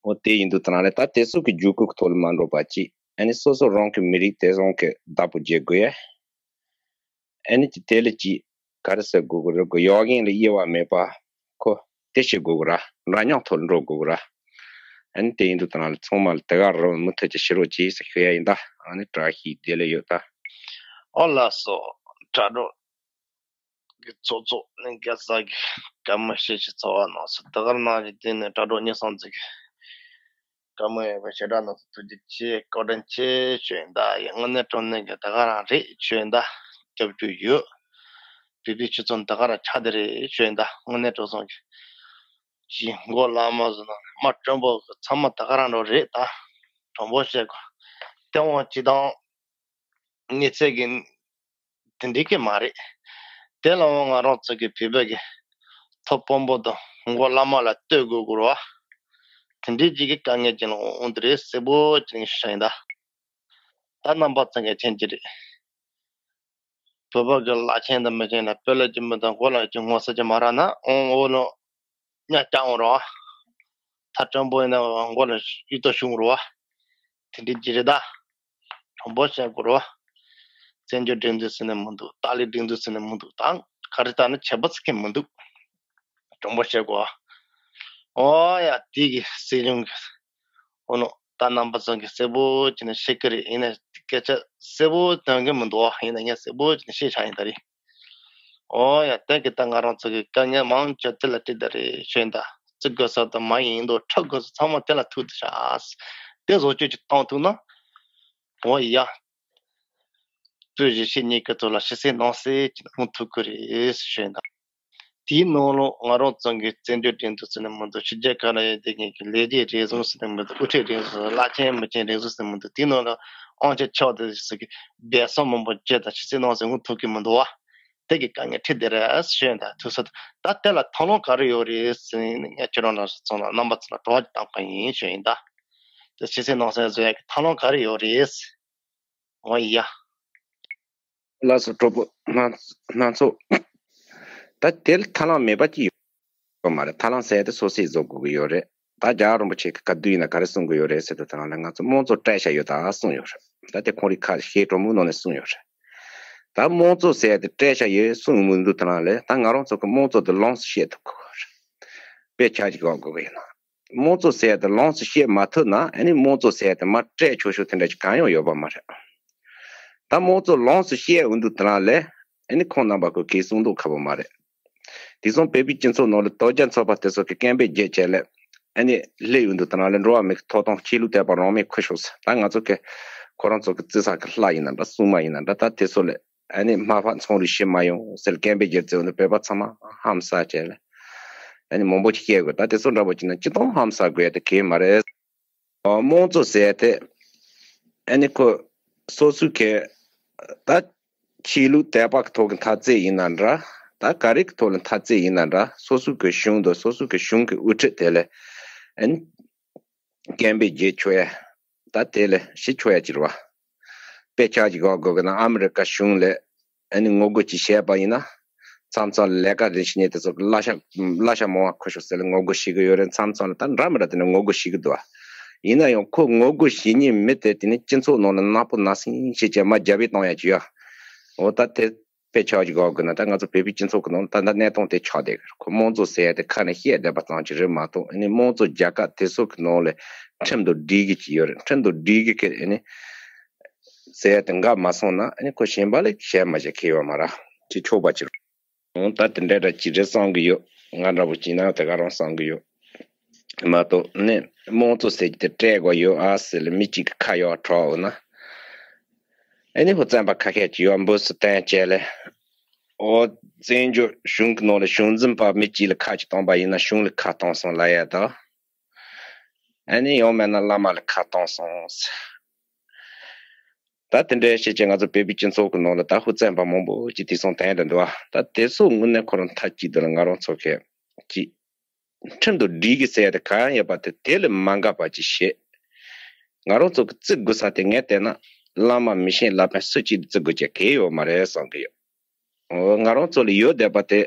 འོ་དེ་ཡིན་དུས་དང་ལས་ད་དེ་ཚོ་གི་འཇུག་སྐུལ་གི་ཐོག་ལ་མ་འགྲོ་བ་ཅིག་ཨ་ནི་སོ་སོ་རང་གི་མི་རིགས་དེ་རང་གི་བདག་པོ་བྱེད་དགོས་ཡ། ཨ་ནི་ཅི་དེ་ལ་ཅི་ག་རེ་ཟེར་དགོས་གི་རེད་གོ། ཡོག་གེན་ལ་དབྱེ་བ་མེད་པ་ཁོ་དེ་བྱེད་དགོས་གི་ར། འདྲ་མཉམ་ཐོག་ལ་འགྲོ་དགོས་གི་ར། ཨ་ནི་དེ་ཡིན་དུས་དང་ལ་ཚང་མ་ལ་དེ་ག་རང་མུ་མཐུད་ཀྱི་ཕྱི་རོལ་ཅིག་ཟེར་ཞུ་ཡ་ཡིན་ད། ཨ་ནི་བཀྲ་ཤིས་བདེ་ལེགས་ཡོད་ད། ཨོ་ལགས་སོ། དྲ་གྲོགས་ཀྱི་ཚོགས་གཙོ་ནི་རྒྱལ་ས་གི་བཀའ་མོལ་བཤད་ཤེས་ཚོར་བ་གནང་སོང་། དེ་ག་རང་ནང་བཞིན་དེ་ནི་དྲ་གྲོགས་ཉི་སང་ཚིག་གི་བཀའ་མོལ་ཡོད་པ་ཞེ་དྲག་གནང་སོང་། ཐུགས་རྗེ་ཆེ། བཀའ་དྲིན་ཆེ་ཞུ་ཡིན་ད། ཡ་དངོས་གནས་དྲང་གནས་ཀྱི་དེ་ག་རང་རེད་ཞུ་ཡིན་ད། སྐྱབས་བཅོལ་ཡོད། བོད་པའི་སྤྱི་ཚོགས་དེ་ག་རང་ཆགས་བསྡད་རེད་ཞུ་ཡིན་ད། དངོས་གནས་དྲང་སང་གི་ཞི་མགོ་བླ་མ་ཟེར་ན་མ་དྲོན་པོ་གི་ཚང་མ་དེ་ག་རང་འགྲོ་རེད་ད། དྲང་པོ་བཤད་དགོས། དེ་འོང་སྤྱི་བཏང་གནས་ཚད་ཀྱི་དེ་འགྲིག་གི་མ་རེད། དེ་ལའང་ང་རང་ཚོ་གི་བོད་པ་གི་ཐོབ་དཔོན་པོ་དང་མགོ་བླ་མ་ལ་ལྟོས་དགོས་དགོས་ར། དེ་འདྲའི་ཅིག་གི་དཀའ་ངལ་ཅིག་ལ་འོང་དེ་རེད་གསལ་པོ་ཅིག་ནས་ཤེས་ཡིན་ད། ད་རྣམ་པ་ཚང་གི་མཁྱེན་གྱི་རེད། བོད་པ་གི་བླ་ཆེན་དང་མི་ཆེན་ལ་དཔེ་ལ་གྱི་མི་དང་མགོ་ལ་གྱི་ངོ་ས་ཀྱི་མ་རག་ན་ཨོང་ཨོ་ལོ་ཉ་ཀྱང་འོང་རོ། ཐ་དྲང་པོ་ཡིན་ན་མགོ་ལ་ཡུ་ཏོ་ཤུང་རོ། དེ་འདྲའི་ཀྱི་རེད་ད། དྲང་པོ་བཤད་དགོས་རོ། བཙན་བྱོལ་སྒྲིག་འཛུགས་ཟེར་ནས་མི་འདུག་ཏཱ་ལའི་སྒྲིག་འཛུགས་ཟེར་ནས་མི་འདུག་ད་ག་རེ་ལྟ་ན་ཁྱད་པར་ཚིག་གི་མི་འདུག་དྲང་པོ་བཤད་དགོས། ཨོ་ཡ་དེ་གི་སྲིད་གཞུང་གི་ཨོ་ནོ། ད་རྣམ་པ་ཚོ་གི་གསལ་པོ་བྱས་ནས་ཤེས་ཀྱི་རེད། ཡིན་ན་སྐད་ཆ་གསལ་པོ་སྟོན་གི་མི་འདུག་ཡིན་ན་ངས་གསལ་པོ་བྱས་ནས་ཤེས་བྱ་ཡིན་ད་རེད། ཨོ་ཡ་དེ་གི་ད་ང་རང་ཚོ་གི་དཀའ་ངལ་མང་ཆེ་དེ་ལ་བྲིས་ད་རེད་ཤོད་ད། བརྩི་དགོས་ས་དང་མ་ཡིན་མདོག་ཁྲབ་དགོས་ས་ཚང་མ་དེ་ལ་ཐུག་ཏུ་ཤག་དེ་བཟོ་བཅོས་ཅིག་བཏང་ཐུབ་ན། ཨོ་ཡ། བོད་གཞིས་བྱེས་གཉིས་ཀྱི་ཐོག་ལ་ཕྱི་གསལ་ནང་གསལ་གྱི་འོང་ཐུབ་ཀྱི་རེད་ཞུས་ན། དེའི་ནང་ལོགས་ང་རང་ཚོ་གི་བཙན་བྱོལ་སྒྲིག་འཛུགས་ཟེར་ནས་མི་འདུག་ཕྱི་རྒྱལ་ཁག་ལ་ཡོད་བསྡད་མཁན་གྱི་ལས་བྱེད་རེ་ཟུང་ཟེར་ནས་མི་འདུག་དབུ་ཁྲིད་རེ་ཟུང་བླ་ཆེན་མི་ཆེན་རེ་ཟུང་ཟེར་ནས་མི་འདུག་དེའི་ནང་ལ་ཨང་ཆ་ཆགས་དེ་ཟེར་གི་སྦས་གསང་མང་པོ་བྱས་དང་ཕྱི་གསལ་ནང་གསལ་འོང་ཐུབ་ཀྱི་མི་འདུག་བ། དེ་གི་དཀའ་ངལ་འཕྲད་བསྡད་རེད་ཞུས་ཡིན་ད་དུས་ཚོད་ད་དེ་ལ་ཐབས་ལམ་ག་རེ་ཡོད་རེད་ཟེར་ནས་ངས་ཁྱེད་རང་ལ་ཚང་ལ་རྣམ་པ་ཚོ་ལ་གྲོགས་ཀྱི་བཏང་གི་ཡིན་ཞུས་ཡིན་ད། དེ་ཕྱི་གསལ་ནང་གསལ་བཟོ་ཡག་གི་ཐབས་ལམ་ག་རེ་ཡོད་རེད། འོ་ཡ། ལགས་སོ་གྲོགས་པོ་སྣ་སྣ་ཚོགས། ད་དེ་ལ་ཐབས་ལམ་མེད་པ་ཅི་ཡོད་མ་རེད། ཐབས་ལམ་ཟེར་དེ་སོ་སོས་བཟོ་དགོས་ཀྱི་ཡོད་རེད། ད་རྒྱལ་བ་རིན་པོ་ཆེ་གི་བཀའ་བསྡུ་ཡིན་ན་ག་རེ་གསུང་གི་ཡོད་རེད་ཟེར་དུས་ད་ང་ལ་ང་ཚོ་དམངས་གཙོ་སྤྲད་བཞག་ཡོད་ད་གསུངས་ཡོད་རེད། ད་དེ་ཁོང་རིགས་ཁ་ཤས་གྲོགས་མོའི་ནང་ནས་གསུངས་ཡོད་རེད། ད་དམངས་གཙོ་ཟེར་དེ་སྤྲད་བཞག་ཡོད་གསུངས་མི་འདུག་དེ་རང་ལས་ད་ང་རང་ཚོ་གི་དམངས་གཙོ་དེ་ལོངས་སུ་སྤྱད་ཐུབ་དགོས་རེད། དཔེ་ཆ་ཅིག་འོག་དགོས་ཀྱི་ཡིན་ན། དམངས་གཙོ་ཟེར་དེ་ལོངས་སུ་སྤྱད་མ་ཐུབ་ན་ཨ་ནི་དམངས་གཙོ་ཟེར་དེ་མར་སྤྲད་ཆོག་ཆོག་དེ་འདྲ་ཅིག་གང་ཡང་ཡོད་པ་མ་རེད། ད་དམངས་གཙོ་ལོངས་སུ་སྤྱད་འོང་དུས་དེ་རང་ལས་ཨ་ནི་ཁོང་རྣམ་པ་ཁོ་གིས་གསུང་མདོག་ཁ་པོ་མ་རེད། དེང་སང་བོད་པའི་སྤྱི་ཚོགས་ནང་ལ་དོལ་རྒྱལ་ཚོགས་པ་དེ་ཚོ་གི་སྐད་འབོད་བརྒྱབ་བྱས་ལས་ཨ་ནི་སླེབས་ཡོང་དུས་དེ་རང་ལས་འགྲོ་བ་མི་གི་ཐོབ་ཐང་ཆོས་ལུགས་དད་པ་རང་མོས་ཁུར་ཤོག་ཟེར། ད་ང་ཚོ་གི་ཁོ་རང་ཚོ་གི་བརྩི་ས་གི་ལྷ་ཡིན་ན་འདྲ་སྲུང་མ་ཡིན་ན་འདྲ་ད་དེ་ཚོ་ལས་ཨ་ནི་མ་ཕམ་ཚོང་རིགས་ཤི་མ་ཡོང་ཟེར་སྐད་འབོད་རྒྱབ་ཚེ་འོ་ན་བོད་པ་ཚང་མ་ཧམ་ཟ་བྱས་ལ་ཨ་ནི་མང་པོ་ཅིག་སྐྱེ་དགོས། ད་དེ་ཚོ་འདྲ་པོ་ཅིག་ན་སྤྱི་བཏང་ཧམ་ཟ་དགོས་ཡ་དེ་གལ་མ་རེད། དམངས་གཙོ་ཟེར་དེ་ཨ་ནི་ཁོ་སོ་སོའི་གི་ད་ཆོས་ལུགས་དད་པ་གི་ཐོག་གི་འཐབ་རྩོད་ཡིན་ན་འདྲ། ད་ག་རེ་གི་ཐོག་ལ་འཐབ་རྩོད་ཡིན་ན་འདྲ། སོ་སོའི་གི་གཞུང་དང་སོ་སོའི་གི་གཞུང་གི་དབུ་ཁྲིད་དེ་ལ་ཨ་ནི་སྐད་འབོད་རྒྱབ་ཆོག་ཡ། ད་དེ་ལས་ཤི་ཆོག་ཡ་ཅིག་རེད་བ། དཔེ་ཆ་ཅིག་འོག་དགོས་ཀྱི་ན་ཨ་མི་རི་ཀ་གཞུང་ལས་ཨ་ནི་ངོ་རྒོལ་ཅིག་བྱས་པ་ཡིན་ན། མཚམས་མཚམས་ལས་ཀ་རེ་བྱེད་མཁན་དེ་ཚོ་གི་གླ་ཆ་གླ་ཆ་མང་བ་ཁུར་ཤོག་ཟེར་ལ་ངོ་རྒོལ་བྱེད་ཀྱི་ཡོད་རེད། མཚམས་མཚམས་ལ་ད་འདྲ་མི་འདྲ་དེ་འདྲ་ངོ་རྒོལ་བྱེད་ཀྱི་འདུག་བ། ཡིན་ན་ཡང་ཁོ་ངོ་རྒོལ་བྱེད་མཁན་མི་དེ་དེ་ནི་སྤྱི་ཚོགས་ནང་ལ་ནག་པོ་ནག་སིང་བྱེད་ཀྱི་མ་རྒྱབ་པའི་གཏོང་ཡ་ཅིག་ཡོད། འོ་ད་དེ། དཔེ་ཆ་ཅིག་འོག་གི་ན་ད་ང་ཚོ་བོད་པའི་སྤྱི་ཚོགས་ཀྱི་ནང་ད་ད་གནས་སྟངས་དེ་ཆགས་བསྡད་ཀྱི་རེད། ཁོ་དམངས་གཙོ་ཟེར་ཡ་དེ་ཁ་ནས་བཤད་བསྡད་པ་ཙམ་ཅིག་རེད་མ་གཏོགས་ཨ་ནི་དམངས་གཙོ་རྒྱལ་ཁབ་དེ་ཚོ་གི་ནང་ལ་ཁྲིམས་དང་སྒྲིག་གི་ཅིག་ཡོད་རེད། ཁྲིམས་དང་སྒྲིག་གི་ཁེ་ཨ་ནི་ཟེར་ཡ་དེ་འགལ་མ་སོང་ན་ཨ་ནི་ཁོ་གཞན་པ་ལ་བཤད་མ་བཤད་ཁེ་ཡོད་མ་རེད། ཅིག་ཆོག་པ་ཅིག་རེད། འོང་ད་དེ་འདྲ་འདྲ་ཅིག་རེད་བསམ་གི་ཡོད། ང་འདྲ་པོ་ཅིག་ན་དེ་ག་རང་བསམ་གི་ཡོད། མ་གཏོགས་ནི་དམངས་གཙོ་ཟེར་གྱི་དེ་སྤྲད་དགོས་ཡོད་ཨ་ཟེར་ལ་མི་གཅིག་གི་ཁ་ཡོག་གྲོགས་འོ་ན། ཨ་ནི་ཧུ་བཙན་པ་ཁ་ཤས་ཀྱིས་ཡོད་འབུ་སུ་བསྟན་བྱས་ལས། ཨོ་བཙན་བྱོལ་གཞུང་གི་ནང་ལ་གཞུང་འཛིན་པ་མི་གཅིག་ལ་ཁ་ཅིག་གཏོང་པ་ཡིན་ན་གཞུང་ལ་ཁ་གཏོང་སོང་ལབ་ཡ་དང་། ཨ་ནི་ཡང་མེད་ན་བླ་མ་ལ་ཁ་གཏོང་སོང་། ད་དེ་འདྲའི་བྱས་ཀྱི་ང་ཚོ་བོད་པའི་སྤྱི་ཚོགས་ཀྱི་ནང་ལ་ད་ཧུ་བཙན་པ་མང་པོ་ཅིག་དེང་སང་བསྟན་དུ་འདུག་བ། ད་དེ་ཚོ་དངོས་གནས་ཁོ་རང་མཐའ་གཅིག་ཏུ་ལ་ང་རང་ཚོ་གི་ཅིག་ཁྲིམས་དང་སྒྲིག་གི་ཟེར་ཡ་དེ་གང་ཡོད་པ་དེ་དེ་ལས་མ་འགལ་བ་ཅིག་བྱེད། ང་རང་ཚོ་གི་བརྩི་དགོས་ས་དེ་ངས་བལྟས་ན་བླ་མ་མི་ཤེས་བླ་བན་སུ་གཅིག་ལ་བརྩི་དགོས་ཀྱི་གལ་ཡོད་མ་རེད་བསམ་གི་ཡོད། འོ་ང་རང་ཚོ་ལ་ཡོད་བསྡད་པ་དེ་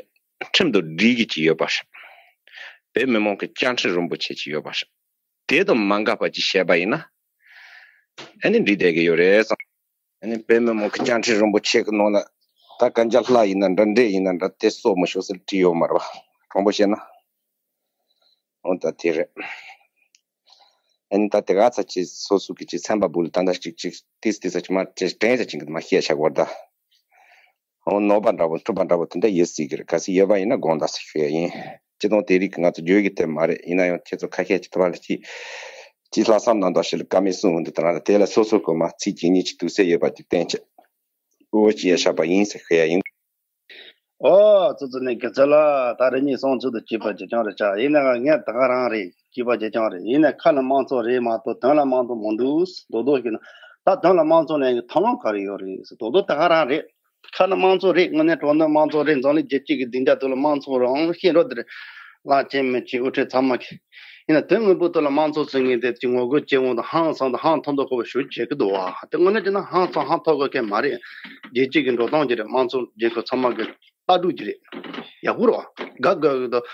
ཁྲིམས་དང་སྒྲིག་གི་ཅིག་ཡོད་པ་རེད། བོད་མི་མང་གི་བཅའ་ཁྲིམས་རིན་པོ་ཆེ་ཅིག་ཡོད་པ་རེད། དེ་དང་མ་འགལ་བ་ཅིག་བྱས་པ་ཡིན་ན་ཨ་ནི་འགྲིག་བསྡད་ཀྱི་ཡོད་རེད་བསམ། ཨ་ནི་བོད་མི་མང་གི་བཅའ་ཁྲིམས་རིན་པོ་ཆེ་གི་ནང་ལ་ད་གན་རྒྱ་ལྷ་ཡིན་ན་འདྲ་འདྲེ་ཡིན་ན་འདྲ་དེ་སོགས་མི་ཤོག་ཟེར་བྲིས་ཡོད་མ་རེད་བ། དྲང་པོ་བཤད་ན། འོ་ད་དེ་རེད། ཨ་ནི་ད་དེ་ག་ཚ་ཅིག་སོ་སོ་གི་ཅིག་ཚན་པ་བུ་ལ་ད་ལྟ་ཅིག་ཅིག་ཏིས་ཏིས་ཚ་ཅིག་མ་དྲན་དྲན་ཚ་ཅིག་གི་མ་ཤེས་ཆགས་བར་ད། འོ་ནོར་བ་འདྲ་པོ་འཁྲུལ་པ་འདྲ་པོ་དེ་འདྲ་ཡོད་སྲིད་ཀྱི་རེད། གལ་སྲིད་ཡོད་པ་ཡིན་ན་དགོངས་དག་ཟེར་ཞུ་ཡ་ཡིན། སྤྱི་བཏང་དེ་རིགས་ཀྱི་ང་ཚོ་བརྗོད་ཀྱི་དེ་མ་རེད། ཡིན་ན་ཡང་ཁྱེད་ཚོ་ཁ་ཤས་ཀྱི་ཐུབ་པ་ལ་ཅིག་ཅིག་ལྷག་བསམ་གནང་དང་ཞེས་ལ་བཀའ་མོལ་གསུང་འོང་དུས་དེ་རང་ལ་དེ་ལ་སོ་སོ་གོ་མ་ཚིག་གཅིག་གཉིས་ཀྱིས་དུག་སེལ་ཡོད་པ་ཅིག་བསྟན་ཆེད་འོ་ཅི་ཡ་བཞག་པ་ཡིན་ཟེར་ཞུ་ཡ་ཡིན། ཨོ་ཙི་ཙི་ནས་གི་ཚེ་ལ་ད་རེ་གཉིས་སོང་ཚུལ་དུ་སྐྱིད་པ་ཇེ་ཆུང་རེ་ཆགས། ཡིན་ན་ངས་ད་ག་རང་རེད། སྐྱིད་པ་ཇེ་ཆུང་རེད། ཡིན་ན་ཁ་ལ་དམངས་གཙོ་རེད་མ་གཏོགས་དོན་ལ་དམངས་གཙོ་མི་འདུག་རྡོག་རྡོག་ཞིག་ན། ད་དོན་ལ་དམངས་གཙོ་ལེན་གི་ཐབས་ལམ་ག་རེ་ཡོད་རེད་ཟེར་རྡོག་རྡོག་ད་ག་རང་རེད། ཁ་ན་དམངས་གཙོ་རེད། དངོས་གནས་དྲང་གནས་དམངས་གཙོ་རེད། འཛམ་གླིང་རྒྱལ་སྤྱི་གི་སྡིངས་ཆ་དུ་ལ་དམངས་གཙོ་རང་ཤེས་འགྲོ་དེ་རེད། བླ་ཆེན་མི་ཆེན་དབུ་ཁྲིད་ཚང་མ་གི་ ཡིན་ན་དོན་དངོས་པོ་དེ་ལ་དམངས་གཙོ་ཟེར་མཁན་དེ་ཅིག་ངོ་རྒོལ་བྱེད་འོང་དང་ཧང་སང་དང་ཧང་ཐོག་མདོག་ཁ་པོ་ཞུ་བྱེད་ཀྱི་འདུག་བ། དེ་དངོས་གནས་བྱས་ན་ཧང་སང་ཧང་ཐོག་དགོས་མཁན་མ་རེད། རྒྱལ་སྤྱི་གི་འགྲོ་སྟངས་ཅིག་རེད། དམངས་གཙོ་རྒྱལ་ཁབ་ཚང་མ་གི་ལྟ་གྲུབ་ཅིག་རེད། ཡག་པོ་རེད་བ། དགའ་དགའ་གི་འདུག་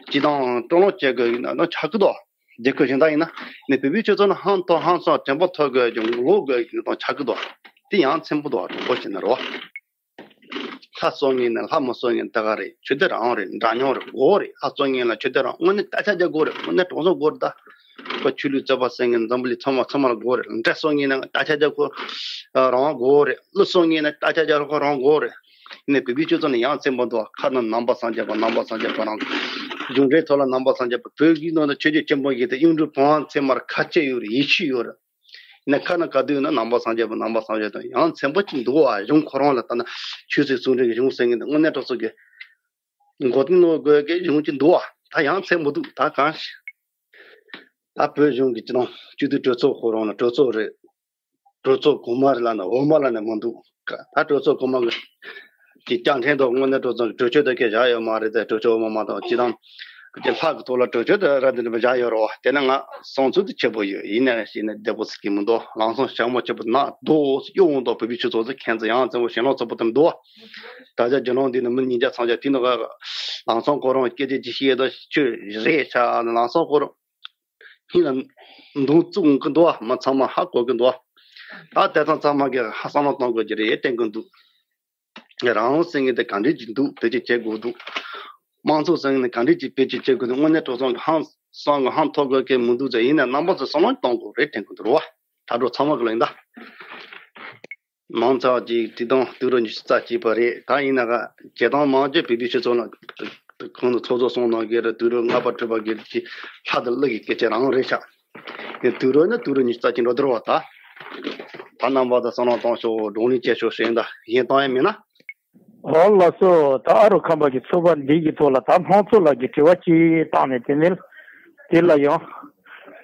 སྤྱི་བཏང་སྤྲོ་སྣང་བྱེད་དགོས་ཡིན་ན་ཆགས་ཀྱི་འདུག་རྒྱལ་ཁབ་གཞན་དག་ཡིན་ན་ནི་བོད་པའི་སྤྱི་ཚོགས་ནི་ཧང་ཐོག་ཧང་སང་དྲན་པ་ཐོག་དགོས་ཀྱི་ངོ་རྒོལ་གི་དང་ཆགས་ཀྱི་འདུག་དེ་ཡང་ཚན་པོ་འདུག་དྲང་པོ་བྱས་ན་རེད་བ། ལྷ་གསོལ་མཁན་ནི་ལྷ་མ་གསོལ་མཁན་ད་ག་རེད། ཆོས་དད་རང་རེད། འདྲ་མཉམ་རེད། དགོས་རེད། ལྷ་གསོལ་མཁན་ལ་ཆོས་དད་རང་དངོས་གནས་དཀའ་ཆ་རྒྱག་དགོས་རེད། དངོས་གནས་དྲང་སྲོང་དགོས་རེད་ད། ཁོ་ཆོས་ལུགས་རྩོད་པ་ཟེར་མཁན་འཛམ་བུ་གླིང་ཚང་མ་ཚང་མ་ལ་དགོས་རེད། འདྲེ་གསོལ་མཁན་ནི་དཀའ་ཆ་རྒྱག་ཁོ་རང་དགོས་རེད། ཀླུ་གསོལ་མཁན་ནི་དཀའ་ཆ་རྒྱག་ཁོ་རང་དགོས་རེད། ནས་བོད་པའི་སྤྱི་ཚོགས་ནི་ཡང་ཚན་པོ་འདུག་ཁ་ནང་ནང་པ་སངས་རྒྱས་པ། ནང་པ་སངས་རྒྱས་པ་རང་། གཞུང་འབྲེལ་ཐོག་ལ་ནང་པ་སངས་རྒྱས་པ། བོད་ཀྱི་ནང་ན་ཆོས་བརྒྱུད་ཆེན་པོ་བཞི་དེ་གཡུང་དྲུང་བོན་ཚད་མར་ཁ་ཆེ་ཡོད་རེད། ཡིད་ཆེས་ཡོད་རེད། ཡིན་ན་ཁ་ནང་ག་དུས་ན་ནང་པ་སངས་རྒྱས་པ། ནང་པ་སངས་རྒྱས་དང་ཡང་ཚན་པོ་ཅིག་འདུག་བ། གཞུང་ཁོ་རང་ལ་ལྟ་ན་ཆོས་སྲིད་ཟུང་འབྲེལ་གྱི་གཞུང་ཟེར་མཁན་དེ་དངོས་གནས་དྲང་སྲོང་གི་མགོ་རྟིང་སློག་དགོས་ཀྱི་གཞུང་ཅིག་འདུག་བ། ད་ཡང་ཚན་པོ་འདུག་ད་གང་ཞིག་ད་བོད་གཞུང་གི་སྤྱི་ནང་སྤྱི་འཐུས་གྲོས་ཚོགས་ཁོ་རང་ལ་གྲོས་ཚོགས་རེད། གྲོས་ཚོགས་གོང་མ་རེད་ལབ་ན་འོག་མ་ལབ་ན་མི་འདུག་ད་གྲོས་ཚོགས་གོང་མ་གི་ཀྱི་བསྐྱར་འཐེན་དང་དངོས་གནས་གྲོས་ཚོགས་ཀྱི་གྲོས་ཆོད་དེ་གས་བཞག་ཡོད་མ་རེད་དེ། གྲོས་ཆོད་འོག་མ་མ་དང་སྤྱི་བཏང་གི་ལྷག་གི་ཐོག་ལ་གྲོས་ཆོད་དེ་ར་འདི་འདྲ་བཞག་ཡོད་རེད་བ། དེ་ནས་ང་བསམ་ཚུལ་དེ་ཆེ་པོ་ཡོད། ཡིན་ནའི་ཞེས་ནས་བདེ་པོ་ཟེར་གི་མི་འདུག་ལམ་སང་ཞག་མོ་ཆེ་པོ་ནག་རྡོ་གཡོ་འོང་དང་བོད་པའི་སྤྱི་ཚོགས་སུ་ཁྱེད་ཚོ་ཡང་བཙན་པོ་ཞེ་ལོང་ཚ་པོ་དེ་འདུག་ད་ཆ་རྒྱུ་ནོར་འདི་ནི་མི་ཉིས་བརྒྱ་ཚང་ཆ་དེ་ནི་ལམ་སང་ཁོ་རང་སྐད་ཆ་ཅིག་བཤད་དང་ཆོས་རེད་ཤག་ལམ་སང་ཁོ་རང་། ཧིན་ལ་མདུང་བཙུགས་གི་འདུག་མི་ཚང་མ་ཧ་གོ་གི་འདུག་ད་དེ་དང་ཚང་མ་གི་ཧ་བསམ་བློ་གཏོང་དགོས་ཀྱི་རེད་བསྟན་གི་འདུག་རང་དབང་ཟེར་མཁན་དེ་ག་འདྲས་ཅིག་འདུག་བེད་སྤྱོད་བྱེད་དགོས་འདུག་དམངས་གཙོ་ཟེར་མཁན་དེ་ག་འདྲས་ཅིག་བེད་སྤྱོད་བྱེད་དགོས་འདུག་དངོས་གནས་དྲང་སྲོང་གི་ཧང་སང་གི་ཧང་ཐོག་དགོས་མཁན་མི་འདུག་ཟེར། ཡིན་ན་རྣམ་པ་ཚོ་བསམ་བློ་གཏོང་དགོས་རེད་དྲན་གི་འདུག་རེད་བ། ད་འགྲོ་ཚང་མ་གི་ལན་ད། མང་ཚོགས་ཀྱི་དུས་དང་དུས་རབས་ཉི་ཤུ་རྩ་གཅིག་པ་རེད། ད་ཡིན་ན་ག་བྱེད་སྟངས་མང་ཆེ་བོད་པའི་སྤྱི་ཚོགས་ནང་གང་དུ་ཚོགས་གཙོ་གསུངས་གནང་གི་རེད། དུས་རབས་ལྔ་པ་དྲུག་པ་གི་ཀྱི་ལྷ་དང་ཀླུ་གི་སྐད་ཆ་རང་རེད་ཤག་དེ་དུས་རབས་ནི་དུས་རབས་ཉི་ཤུ་རྩ་གཅིག་འགྲོ་བསྡད་པ་ད། ད་རྣམ་པ་ད་བསམ་བློ་གཏོང་ཤོག་བགྲོ་གླེང་བྱེད་ཤོག་ཞེས་ད་གཞན་གཏོང་ཡ་མེད་ན། ཨོ་ལགས་སོ། ད་ཨ་རོ་ཁམས་པ་གི་ཚོགས་པ་འདི་གི་ཐོག་ལ་ད་ལྷང་ཚོ་ལགས་ཀྱི་དྲི་བ་ཅིག་བཏང་ནས་དེ་ནས་དེ་ལ་ཡང་།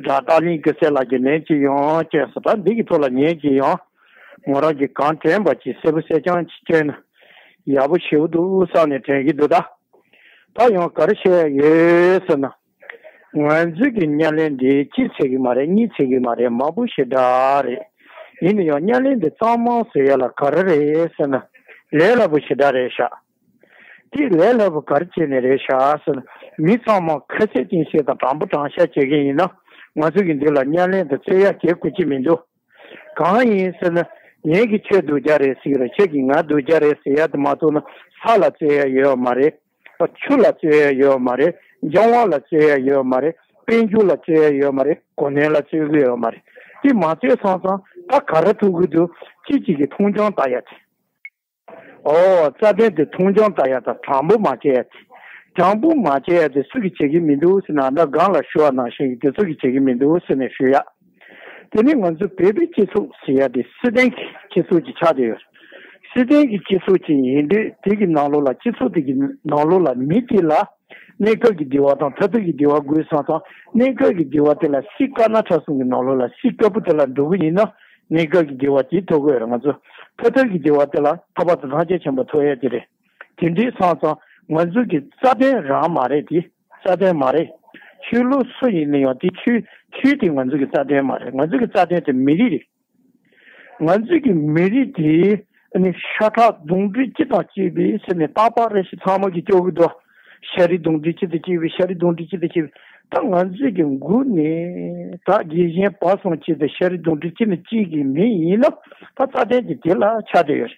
དགྲ་སྟག་གླིང་ཀུ་སེ་ལགས་ཀྱི་ལན་ཅིག་ཡང་བྱས་སོ། ད་འདི་གི་ཐོག་ལ་ངས་ཅིག་ཡང་། ངོ་རང་གི་གང་དྲན་པ་ཅིག་གསལ་པོ་གསལ་རྐྱང་ཅིག་བསྐྱོན་ན། ཡག་པོ་ཞེ་པོ་འདུག་བསམ་ནས་དྲན་གྱི་འདུག་ད། ད་ཡང་ག་རེ་བཤད་ཡོད་ཟེར་ན། ང་ཚོའི་གི་བརྙན་ལེན་འདི་གཅིག་ཚད་ཀྱི་མ་རེད། གཉིས་ཚད་ཀྱི་མ་རེད། མང་པོ་ཞེ་དྲག་རེད། ཡིན་ན་ཡང་བརྙན་ལེན་འདི་གཙང་མ་བཟོ་ཡ་ལ་ག་རེ་རེད་ཟེར་ན། ལས་སླ་པོ་ཞེ་དྲག་རེད་ཤག་དེ་ལས་སླ་པོ་ག་རེ་བྱས་ནས་རེད་ཤག་ཟེར་ན། མི་ཚང་མ་ཁ་ཤས་ཅིག་བཤད་དང་དྲང་པོ་དྲང་བཞག་བྱེད་མཁན་ཡིན་ན། ང་ཚོ་གི་འདི་ལ་བརྙན་ལེན་དུ་རྩོད་ཡ་གལ་དགོས་ཀྱི་མི་འདུག་གང་ཡིན་ཟེར་ན། ངེད་ཀྱི་ཁྱོད་སྡུག་ཅག་རེད་ཟེར་གི་རེད། ཁྱོད་ཀྱི་ང་སྡུག་ཅག་རེད་ཟེར་ཡ་དེ་མ་གཏོགས་ན་ས་ལ་རྩོད་ཡ་ཡོད་མ་རེད། ཆུ་ལ་རྩོད་ཡ་ཡོད་མ་རེད། སྦྱང་བ་ལ་རྩོད་ཡ་ཡོད་མ་རེད། དཔལ་འབྱོར་ལ་རྩོད་ཡ་ཡོད་མ་རེད། གོ་གནས་ལ་རྩོད་གི་ཡོད་མ་རེད། དེ་མ་རྩོད་སོང་ཙང་ད་ག་རེ་ཐུག་གི་འདུག་གཅིག་གཅིག་གི་མཐོང་ཆུང་ལྟ་ཡ་དེ། ཨོ། རྩ་དོན་དེ་མཐོང་ཆུང་ལྟ་ཡ་དང་དྲང་པོ་མ་བྱེད་ཡ་དེ། དྲང་པོ་མ་བྱེད་ཡ་དེ་སུ་གིས་བྱེད་ཀྱི་མི་འདུག་ཟེར་ན། ད་སྒང་ལ་ཞུ་བ་ནང་བཞིན་གྱི་དེ་ཚོ་གིས་བྱེད་ཀྱི་མི་འདུག་ཟེར་ནས་ཞུ་ཡ། དེ་ནི་ང་ཚོ་བོད་པའི་སྤྱི་ཚོགས་ཟེར་ཡ་དེ་སྲིད་དོན་གྱི་སྤྱི་ཚོགས་ཅིག་ཆགས་བསྡད་ཡོད། སྲིད་དོན་གྱི་སྤྱི་ཚོགས་ཅིག་ཡིན་དུས་དེ་གི་ནང་ལོགས་ལ་སྤྱི་ཚོགས་དེ་གི་ནང་ལོགས་ལ་མི་དེ་ལ་གནས་སྐབས་ཀྱི་བདེ་བ་དང་མཐའ་ཐུག་གི་བདེ་བ་དགོས་སོང་ཙང་། གནས་སྐབས་ཀྱི་བདེ་བ་དེ་ལ་སྲིད་དཀར་ནག་ཁྲ་གསུམ་གྱི་ནང་ལོགས་ལ་སྲིད་དཀར་པོ་དེ་ལ་འགྲོ་གི་ཡིན་ན། གནས་སྐབས་ཀྱི་བདེ་བ་དེ་ཐོབ་ཀྱི་ཡོད་རེད། ང་ཚོ་མཐའ་ཐུག་གི་བདེ་བ་དེ་ལ་ཐར་པ་དང་ཐམས་ཅད་མཁྱེན་པ་ཐོབ་ཡ་དེ་རེད། དེ་འདྲའི་སོང་ཙང་ང་ཚོ་གི་རྩ་དོན་རང་མ་རེད་དེ། རྩ་དོན་མ་རེད། ཆོས་ལུགས་སུ་ཡིན་ན་ཡང་དེ་ཆོས་ཆོས་དེ་ང་ཚོ་གི་རྩ་དོན་མ་རེད། ང་ཚོ་གི་རྩ་དོན་དེ་མི་རིགས་རེད། ང་ཚོ་གི་མི་རིགས་དེ་ནི་ཤ་ཁྲག་གདོན་འདྲེ་སྤྱི་དང་བཅས་པའི་ཟེར་ནས་རྟག་པར་རེ་ཞིག་ཚང་མ་གི་སྐྱོ་གི་འདུག་ཤ་རུས་གདོན་འདྲེ་སྤྱི་དང་བཅས་པའི། ཤ་རུས་གདོན་འདྲེ་སྤྱི་དང་བཅས་པའི། ད་ང་ཚོ་གི་མགོ་ནས་ད་རྒན་གཞོན་བར་གསུམ་གཅིག་དང་ཤ་རུས་གདོན་འདྲེ་སྤྱི་ནས་གཅིག་གི་མི་ཡིན་ན། ད་རྩ་དོན་དེ་དེ་ལ་ཆགས་བསྡད་ཡོད་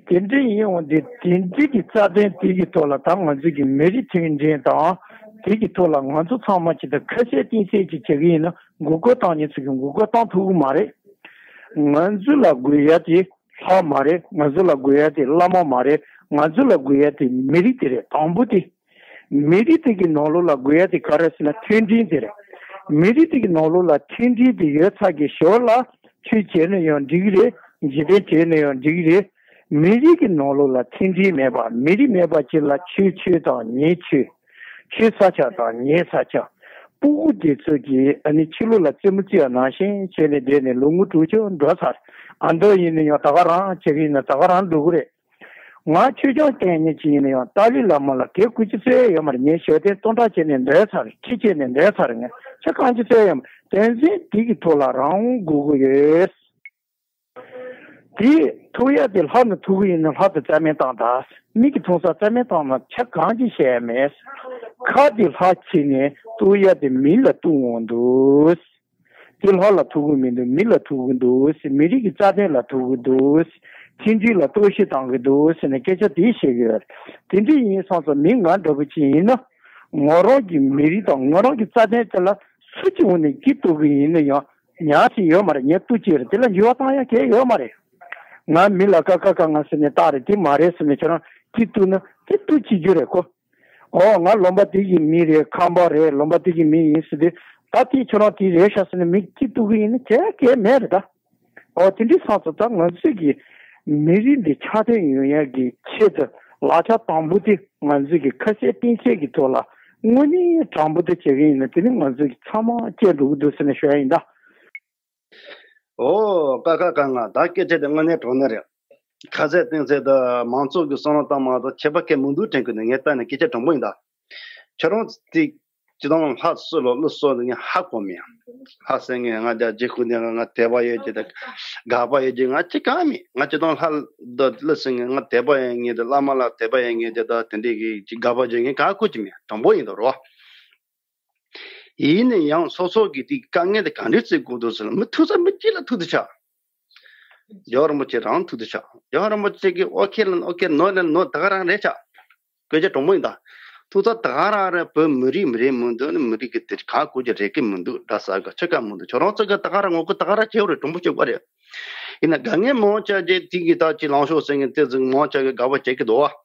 རེད། དེ་འདྲ་ཡིན་འོང་དེ་དེ་འདྲའི་གི་རྩ་དོན་དེ་གི་ཐོག་ལ་ད་ང་ཚོ་གི་མི་རིགས་མཐུན་སྒྲིལ་དང་། དེ་གི་ཐོག་ལ་ང་ཚོ་ཚང་མ་གཅིག་དང་ཁ་གསལ་གཏིང་གསལ་གྱི་བྱེད་ཀྱི་ཡིན་ན། མགོ་སྐོར་བཏང་མཁན་ཚོ་གི་མགོ་སྐོར་བཏང་ཐུབ་ཀྱི་མ་རེད། ང་ཚོ་ལ་དགོས་ཡ་དེ་ལྷ་མ་རེད། ང་ཚོ་ལ་དགོས་ཡ་དེ་བླ་མ་མ་རེད། ང་ཚོ་ལ་དགོས་ཡ་དེ་མི་རིགས་དེ་རེད། དང་པོ་དེ། མི་རིགས་དེ་གི་ནང་ལོགས་ལ་དགོས་ཡ་དེ་ག་རེ་ཟེར་ན་མཐུན་སྒྲིལ་དེ་རེད། མི་རིགས་དེ་གི་ནང་ལོགས་ལ་མཐུན་སྒྲིལ་དེ་ཡོད་ཚར་གི་ཞོར་ལ་ཆོས་བྱས་ན་ཡང་འགྲིག་གི་རེད། འཇིག་རྟེན་བྱས་ན་ཡང་འགྲིག་གི་རེད། མི་རིགས་ཀྱི་ནང་ལོགས་ལ་མཐུན་སྒྲིལ་མེད་པ། མི་རིགས་མེད་པ་ཅིག་ལ་ཁྱོད་ཁྱོད་དང་ངས་ཁྱོད། ཁྱོད་ས་ཆ་དང་ངས་ས་ཆ། སྤུ་གུ་དེ་ཚོ་གིས་ཨ་ནི་ཕྱི་ལོགས་ལ་རྩེད་མོ་རྩེ་བ་ནང་བཞིན་བྱས་ནས་བསྡད་ནས་ལོ་ངོ་དྲུག་ཅུ་འགྲོ་ཚར། ཨ་མདོ་ཡིན་ན་ཡང་ད་ག་རང་བྱེད་ཀྱི་ཡིན་ན་ད་ག་རང་འགྲོ་གི་རེད། ང་ཆོས་སྐྱོང་བསྟེན་མཁན་ཅིག་ཡིན་ན་ཡང་ཏཱ་ལའི་བླ་མ་ལ་གད་སྐུ་ཅི་སྩོལ་ཡོད་མ་རེད། ངས་ཞལ་འདོན་སྟོང་ཕྲག་བྱས་ནས་འདོན་ཚར། ཁྲི་བྱས་ནས་འདོན་ཚར། ངས་ཆ་གང་ཅི་སྩོལ་ཡོད་མ་རེད། དོན་ཚན་འདི་གི་ཐོག་ལ་རང་དབང་དགོས་ཀྱི་ཡོད། དེ་ཐུག་ཡ་དེ་ལྷ་ནས་ཐུག་གི་ཡིན་ན་ལྷ་དེ་རྩ་མེད་བཏང་ད། མི་གི་འཐུང་ས་རྩ་མེད་བཏང་ན་ཆ་གང་ཅི་བཤད་ཡ་མེད། ཁ་དེ་ལྷ་ཕྱིན་ནས་གཏུག་ཡ་དེ་མི་ལ་གཏུག་འོང་འདུག་དེ་ལྷ་ལ་ཐུག་གི་མི་འདུག་མི་ལ་ཐུག་གི་འདུག་ཟེར། མི་རིགས་ཀྱི་རྩ་དོན་ལ་ཐུག་གི་འདུག་ཟེར། མཐུན་སྒྲིལ་ལ་གཏོར་བཤིག་བཏང་གི་འདུག་ཟེར་ནས་སྐད་ཆ་དེ་བཤད་ཀྱི་ཡོད་རེད། དེ་འདྲ་ཡིན་སོང་ཙང་མི་ང་འདྲ་པོ་ཅིག་ཡིན་ན། ང་རང་གི་མི་རིགས་དང་ང་རང་གི་རྩ་དོན་དེ་ལ་སུ་གཅིག་འོང་ནས་སྐྱིད་གཏུག་གི་ཡིན་ན་ཡང་ཉག་ཅིག་ཡོད་མ་རེད། ངས་གཏུག་ཅིག་རེད། དེ་ལ་འགྱུར་བ་བཏང་ཡ་གལ་ཡོད་མ་རེད། ང་མི་ལ་ཀ་ཀ་ཀ་ང་ཟེར་ནས་རྟགས་རེད། དེ་མ་རེད་ཟེར་ནས་ཁྱོད་རང་སྐྱིད་གཏུག་ན་དེ་གཏུག་བྱེད་རྒྱུ་རེད་ཁོ། ཨོ་ང་ལུང་པ་དེ་གི་མི་རེད། ཁམས་པ་རེད། ལུང་པ་དེ་གི་མི་ཡིན་ཟེར་ཏེ་ད་དེ་ཁྱོད་རང་དེ་རེད་ཤག་ཟེར་ནས་མི་སྐྱིད་གཏུག་གི་ཡིན་ན་གལ་གལ་མེད་རེད་ད། ཨོ་དེ་འདྲའི་སོང་ཙང་ད་ང་ཚོས་ཀྱི་མི་རིགས་འདི་ཆགས་ཐོན་ཡོང་ཡག་གི་ཆེད་དུ་ལག་ཆ་དང་པོ་དེ་ང་ཚོས་ཀྱི་ཁ་ཟས་གཏིང་ཟས་ཀྱི་ཐོག་ལ་དངོས་གནས་དྲང་པོ་དེ་བྱེད་ཀྱི་ཡིན་ན་དེ་ནི་ང་ཚོས་ཀྱི་ཚང་མ་སྐྱེལ་འགྲོ་གི་འདུག་ཟེར་ནས་ཞུ་ཡ་ཡིན་ད། ཨོ་ཀ་ཁ་ག་ང་ད་སྐད་ཆ་དེ་དངོས་གནས་དྲང་གནས་རེད། ཁ་ཟས་གཏིང་ཟས་དང་མང་ཚོགས་ཀྱི་བསམ་བློ་བཏང་མ་གཏོགས་ཁྱད་པར་གང་མི་འདུག་དྲན་གི་འདུག་ངས་ལྟ་ནས་སྐད་ཆ་དྲང་པོ་ཡིན་ད། ཁྱོད་རང་དེ་སྤྱི་བཏང་ལྷ་སུ་ལ་ཀླུ་སུ་ལ་ངས་ཧ་གོ་མེད། ལྷ་ཟེར་ངས་ང་རྒྱ་རྗེ་ཁུ་འདི་ང་དད་པ་ཡོད་ཀྱི་ད་དགག་པ་ཡོད་ཀྱི་ང་ཅི་གང་མེད། ང་སྤྱི་བཏང་ལྷ་ད་ཀླུ་ཟེར་ངས་ང་དད་པ་ཡོད་ངེས་ད་བླ་མ་ལ་དད་པ་ཡོད་ངེས་ད་ད་དེ་འདྲས་ཀྱི་ཅི་དགག་པ་བརྗོད་ངས་གང་གོ་ཅི་མེད། དྲང་པོ་ཡིན་ད་རོ། ཡིན་ན་ཡང་སོ་སོ་གི་དེ་དཀའ་ངལ་དེ་ག་འདྲས་བརྩི་དགོས་འདུག་ཟེར་ན་མི་ཐུག་ས་མི་གཅིག་ལ་ཐུག་ཏུ་ཆགས། རྒྱལ་བ་རིན་པོ་ཆེ་རང་ཐུག་ཏུ་ཆགས། རྒྱལ་བ་རིན་པོ་ཆེ་གིས་ཨོ་ཁེ་ལ་ཨོ་ཁེ་ནོ་ལ་ནོ་ད་ག་རང་རེད་ཆགས། སྐད་ཆ་དྲང་པོ་ཡིན་ད། ཐུག་ས་ད་ག་རང་རེད། བོད་མི་རིགས་མི་རེད་མི་འདུག་ནི་མི་རིགས་ཀྱི་དེ་ག་གོ་རྒྱུ་རེད་ཀི་མི་འདུག་འདྲ་ས་ག་ཆ་ག་མི་འདུག་ཁྱོད་རང་ཚོ་ག་ད་ག་རང་ངོ་གོ་ད་ག་རང་བྱེད་རེད། དྲང་པོ་བཤད་པ་རེད། ཡིན་ན་དཀའ་ངལ་མང་ཆ་རྗེས་དེ་གི་ད་ཅི་ལངས་ཤོག་ཟེར་ངས་དེ་ཟིག་མང་ཆ་གི་དགག་པ་བྱེད་ཀྱི་འདུག་བ།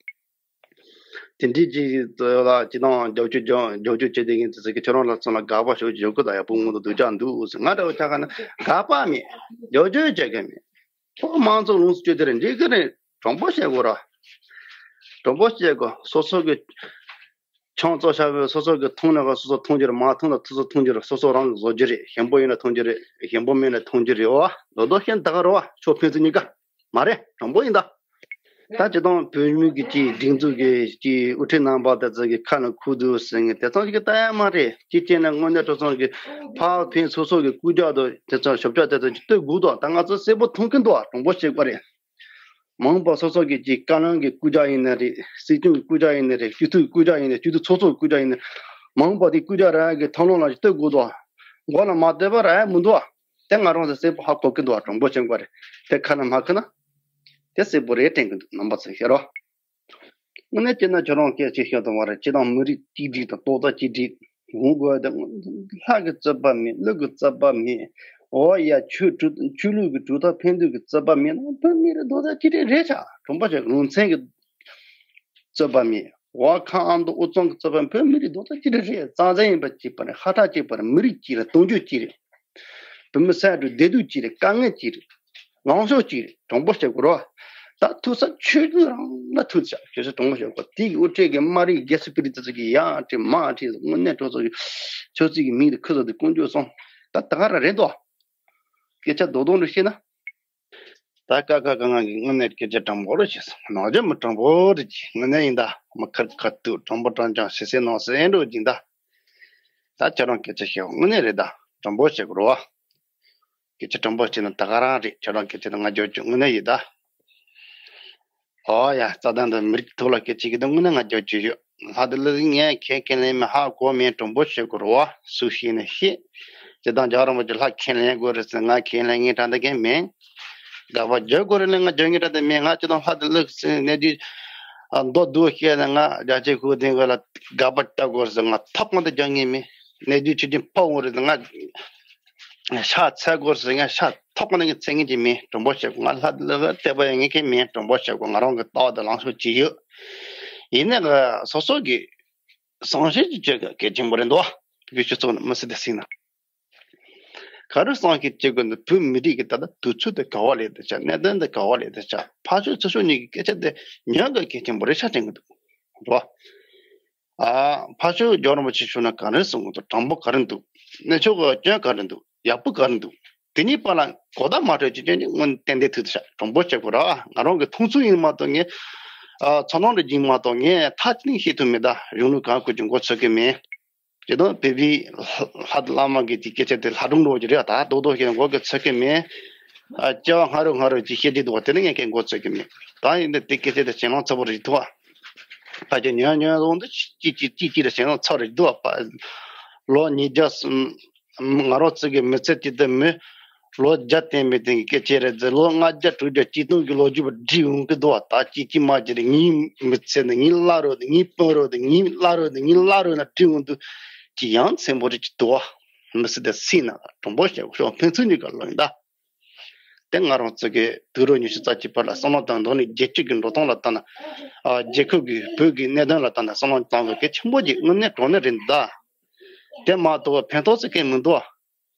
དེ་འདྲའི་ཅིག་ལ་ཅི་དང་རྒྱབ་སྐྱོར་རྒྱབ་སྐྱོར་བྱེད་དེ་ཡིན་དེ་ཟེར་གི་ཁྱོད་རང་ལ་ཚོན་ལ་དགག་པ་ཞུ་ཞུ་གི་ད་ཡག་པོ་ངོ་དུ་སྡུག་ཅག་འདུག་ཟེར། ང་འདྲ་བོ་ཆ་ག་ན་དགག་པ་མེད། རྒྱབ་སྐྱོར་བྱེད་གི་མེད། ཁོ་མང་ཚོགས་ལོངས་སུ་སྤྱོད་དེ་རེད་འགྲིག་གི་རེད། དྲང་པོ་བཤད་དགོས་ར། དྲང་པོ་བཤད་དགོས། སོ་སོ་གི་ཆང་བཙོ་ཤ་བའི་སོ་སོ་གི་འཐུང་ན་ག་སོ་སོ་འཐུང་རྒྱུ་རེད། མ་འཐུང་ན་སོ་སོ་འཐུང་རྒྱུ་རེད། སོ་སོ་རང་གི་བཟོ་རྒྱུ་རེད། ཞིམ་པོ་ཡིན་ན་འཐུང་རྒྱུ་རེད། ཞིམ་པོ་མིན་ན་འཐུང་རྒྱུ་རེད་བ། ལོ་ལོ་ཤན་ད་ག་རེད་བ། ཆོ་ཕན་ཚུན་གཉིས་ཀ་མ་རེད། དྲང་པོ་ཡིན་ད། ད་སྤྱི་བཏང་བོད་མི་གི་ཅིག་སྒྲིག་འཛུགས་ཀྱི་ཅིག་དབུ་ཁྲིད་རྣམ་པ་དེ་ཚོ་གི་ཁ་ནང་ཁུག་འདུག་ཟེར་ངེས་དེ་ཚོ་ཞིག་གི་ལྟ་ཡ་མ་རེད། ཅིག་བྱས་ན་དངོས་གནས་ཁྲོ་ཚང་གི་ཕར་ཕན་སོ་སོ་གི་རྐུབ་བཀྱག་དང་དེ་ཚོ་ཞབས་བཀྱག་དེ་ཚོ་ཅིག་ལྟོས་དགོས་འདུག་ད་ང་ཚོ་གསལ་པོ་མཐོང་གི་འདུག་དྲང་པོ་བཤད་དགོས་རེད། མ་འོངས་པ་སོ་སོ་གི་ཅིག་བཀའ་བློན་གི་རྐུབ་བཀྱག་ཡིན་ན་རེད། སྲིད་སྐྱོང་གི་རྐུབ་བཀྱག་ཡིན་ན་རེད། སྤྱི་འཐུས་རྐུབ་བཀྱག་ཡིན་ན་རེད། སྤྱི་འཐུས་ཚོགས་གཙོ་རྐུབ་བཀྱག་ཡིན་ན་རེད། མ་འོངས་པ་དེ་རྐུབ་བཀྱག་རག་ཡ་གི་ཐབས་ལམ་ལ་ཅིག་ལྟོས་དགོས་འདུག་མགོ་ལ་མ་ལྟོས་པ་རག་ཡ་མི་འདུག་དེ་ང་རང་ཚོ་གསལ་པོ་ཧ་གོ་གི་འདུག་དྲང་པོ་བཤད་དགོས་རེད། དེ་ཁ་ན་མ་ཁུག་ན། དེ་གསལ་པོ་རེད་དྲན་གི་འདུག་རྣམ་པ་ཚོས་ཤེས་རོགས། དངོས་གནས་བྱས་ན་ཁྱོད་རང་སྐད་ཆ་བཤད་དང་བ་རེད། སྤྱི་དང་མི་རིགས་གཅིག་སྒྲིལ་དང་རྡོག་རྩ་གཅིག་སྒྲིལ་ཡོང་དགོས་དེ་ལྷ་གི་རྩོད་པ་མེད། ཀླུ་གི་རྩོད་པ་མེད། འོ་ཡ་ཆོས་གྲུབ་ཆོས་ལུགས་ཀྱི་གྲུབ་མཐའ་ཕན་ཚུན་གྱི་རྩོད་པ་མེད་ན་བོད་མི་རིགས་རྡོག་རྩ་གཅིག་སྒྲིལ་རེད་ཤག་དྲང་པོ་བཤད། རང་བཙན་གྱི་རྩོད་པ་མེད། འོ་ཁམས་ཨ་མདོ་དབུས་གཙང་གི་རྩོད་པ་མེད། བོད་མི་རིགས་རྡོག་རྩ་གཅིག་སྒྲིལ་རེད། རྩ་འཛིན་ཡིན་པ་གཅིག་པ་རེད། ཤ་ཁྲག་གཅིག་པ་རེད། མི་རིགས་གཅིག་རེད། གདུང་རྒྱུད་གཅིག་རེད། བོད་མི་སེར་སྤྲོ་བདེ་སྡུག་གཅིག་རེད། དཀའ་ངལ་གཅིག་རེད། ལངས་ཕྱོགས་གཅིག་རེད། དྲང་པོ་བཤད་དགོས་རེད་བ། ད་ཐུག་ས་ཆོས་བརྒྱུད་རང་ལ་ཐུག་ཤག་ཁྱོད་ཚོ་དྲང་པོ་བཤད་དགོས། དེ་གི་དབུ་ཁྲིད་ཀྱི་དམར་རིགས་རྒྱལ་སྲིད་སྤེལ་རིགས་དེ་ཚོ་གི་ཡ་ཁྲི་མ་ཁྲི་དངོས་གནས་ཁྲོ་ཚོ་གི་ཆོས་སྲིད་ཀྱི་མིང་དེ་ཁུ་ཚོ་དེ་ཀུན་སྤྱོད་སོང་ད་ད་ག་རང་རེད་དོ། སྐད་ཆ་རྡོག་རྡོག་འདྲ་བཤད་ན། ད་ཀ་ཁ་ག་ང་གི་དངོས་གནས་སྐད་ཆ་དྲང་པོ་རེད་བཤད་སོང་། ནང་ཆོས་མི་དྲང་པོ་རེད་ཀྱི་དངོས་གནས་ཡིན་ད། མི་ཁར་ཁ་ཐུག་དྲང་པོ་དྲང་རྐྱང་ཞེ་སའི་ནང་སེ་འགྲོ་ཀྱི་ད། ད་ཁྱོད་རང་སྐད་ཆ་བཤད་པ་དངོས་གནས་རེད་ད། དྲང་པོ་བཤད་དགོས་རེད་བ། སྐད་ཆ་དྲང་པོ་བཤད་ན་ད་ག་རང་རེད། ཁྱོད་རང་སྐད་ཆ་ད་ང་རྒྱབ་སྐྱོར་དངོས་གནས་ཡིན་ད། ཨོ་ཡ་རྩ་དོན་དང་མི་རིགས་ཐོག་ལ་སྐད་ཆ་གི་ད་དངོས་གནས་ང་རྒྱབ་སྐྱོར་ཡོད། ལྷ་དེ་ལ་ངས་ཁས་ཁས་ལེན་མེད། ཧ་གོ་མེད། དྲང་པོ་བཤད་དགོས་རེད་བ། སུ་ཤེས་ན་ཤེས། སྤྱིར་བཏང་རྒྱལ་བ་རིན་པོ་ཆེ་ལྷ་ཁས་ལེན་དགོས་རེད་ཟེར་ང་ཁས་ལེན་ངེས་དྲན་ད་མཁན་མེད། དགག་པ་རྒྱག་དགོས་རེད་ལ་ང་རྒྱག་ངེས་དྲན་ད་མེད། ང་སྤྱིར་བཏང་ལྷ་དེ་ལ་གནས་ཚུལ་མདོར་བསྡུས་བཤད་ན་ང་རྒྱལ་གཅེས་ཁུ་ལྡན་གི་ལ་དགག་པ་རྒྱག་དགོས་རེད་ཟེར་ང་ཐོག་མ་དེ་རྒྱག་ངེས་མེད། གནས་ཚུལ་ཆུ་རྒྱུན་ཕོག་འོང་རེད་ཟེར་ང་ཤ་ཚ་དགོས་རེད་ཟེར་ང་ཤ་ཐོག་མ་དེ་ངས་ཚ་ངེས་ཀྱི་མེད། དྲང་པོ་བཤད་དགོས། ང་ལྷ་དེ་ལ་དད་པ་ཡོད་ངེས་ཀྱི་མེད། དྲང་པོ་བཤད་དགོས། ང་རང་གི་ལྟ་བ་དེ་ལངས་ཕྱོགས་ཅིག་ཡོད། ཡིན་ནའི་སོ་སོ་གི་བསམ་ཤེས་ཀྱི་སྤྱོད་གལ་ཆེན་པོ་རེད་འདུག་བོད་སྤྱི་ཚོགས་ནང་མི་སེར་དེ་སྲིད་ན། ག་རེ་བསམ་ཤེས་བྱེད་དགོས་འདུག་བོད་མི་རིགས་ཀྱི་ད་ལྟ་དུས་ཚོད་དེ་ག་བ་སླེབས་བསྡད་ཤག་གནད་དོན་དེ་ག་བ་སླེབས་བསྡད་ཤག་ཕར་ཕྱོགས་ཚུར་ཕྱོགས་གཉིས་ཀྱི་སྐད་ཆ་དེ་ཉན་དགོས་གལ་ཆེན་པོ་རེད་ཤག་དྲན་གྱི་འདུག་རེད་བ། ཨ། ཕར་ཕྱོགས་རྒྱལ་བ་རིན་པོ་ཆེ་ཞུ་ན་ག་རེ་གསུང་གི་འདུག་དྲང་པོ་ག་རེ་འདུག་གནས་ཕྱོགས་ཀྱི་སྐྱོན་ག་རེ་འདུག་ཡག་པོ་ག་རེ་འདུག་དེ་གཉིས་བར་ལ་གོ་བརྡ་མ་སྤྲོད་ཀྱི་སྐྱོན་གྱི་སྔོན་ཏན་ཏན་ཐུག་ཤག་དྲང་པོ་བཤད་དགོས་ར། ང་རང་གི་མཐོང་ཚུལ་ཡིན་མ་གཏོགས་ངས་ ཨ་ཚོར་སྣང་རེ་སྦྱིན་མ་གཏོགས་ངས་མཐའ་གཅིག་ནས་བཤད་ཐུབ་མེད། ད་གཞུང་ལུགས་གང་ཁུལ་གྱི་མགོ་ཚོད་ཀྱི་མེད། ཇི་ལྟར་བོད་པའི་ལྷ་བླ་མ་གི་དེ་སྐད་ཆ་དེ་ལྷ་སྒྲུང་འདྲ་བོ་ཅིག་རེད། ད་རྡོག་རྡོག་བཤད་ན་མགོ་གི་ཚོད་ཀྱི་མེད། ཨ་སྐྱེ་བ་སྔ་རབས་སྔ་རབས་ཀྱི་བཤད་དེ་འདུག་བ། དེ་ནི་ངས་ཁྱེད་མགོ་ཚོད་ཀྱི་མེད། ད་ཡིན་ན་དེ་སྐད་ཆ་དེ་ཞེད་སྣང་ཚ་པོ་རེད་འདུག་བ། ཕལ་ཆེར་ཉོན་ཉོན་རུང་དུ་ཅི་ཅི་ཅི་ཅི་རེད། ཞེད་སྣང་ཚ་རེད་འདུག་བ། ལོ་ཉིས་བརྒྱ་གསུམ། ང་རང་ཚོ་གི་མི་ཚེ་དེ་དུ་མི་ལོ་བརྒྱ་བསྟན་པའི་སྟེང་གི་སྐད་ཆ་རེད་ཟེར། ལོ་ལྔ་བརྒྱ་དྲུག་བརྒྱ་གཅིག་སྟོང་གི་ལོ་རྒྱུས་པ་བསྒྲིགས་ཡོང་གི་འདུག་བ། ད་ཅི་ཅི་མ་ཅི་རེད། ངའི་མི་ཚེ་ནི་ངའི་བླ་རོགས་ནི་ངའི་དཔོན་རོགས་ནི་ངའི་བླ་རོགས་ནི་ངའི་བླ་རོགས་ན་བསྒྲིགས་ཡོང་དུས་ཅི་ཡང་ཚན་པོ་རེ་ཅིག་འདུག་བ། མི་སྲིད་དེ་སྲིད་ན་གྲུང་པོ་བཤད་དགོས་ཤོག་ཕན་ཚུན་གཉིས་ཀ་ལོ་ཡིན་ད། དེ་ང་རང་ཚོ་གི་དུས་རབས་ཉི་ཤུ་རྩ་གཅིག་པ་ལ་བསམ་བློ་བཏང་དོན་ནི་རྒྱལ་སྤྱི་གི་འགྲོ་སྟངས་ལ་ལྟ་ན། ཨ་རྒྱལ་ཁབ་ཀྱི་བོད་ཀྱི་གནད་དོན་ལ་ལྟ་ན་བསམ་བློ་བཏང་དགོས་གལ་ཆེན་པོ་ཅིག་དངོས་གནས་དྲང་གནས་རེད་ད། དེ་མ་གཏོགས་ཕན་ཐོགས་ཟེར་མཁན་མི་འདུག་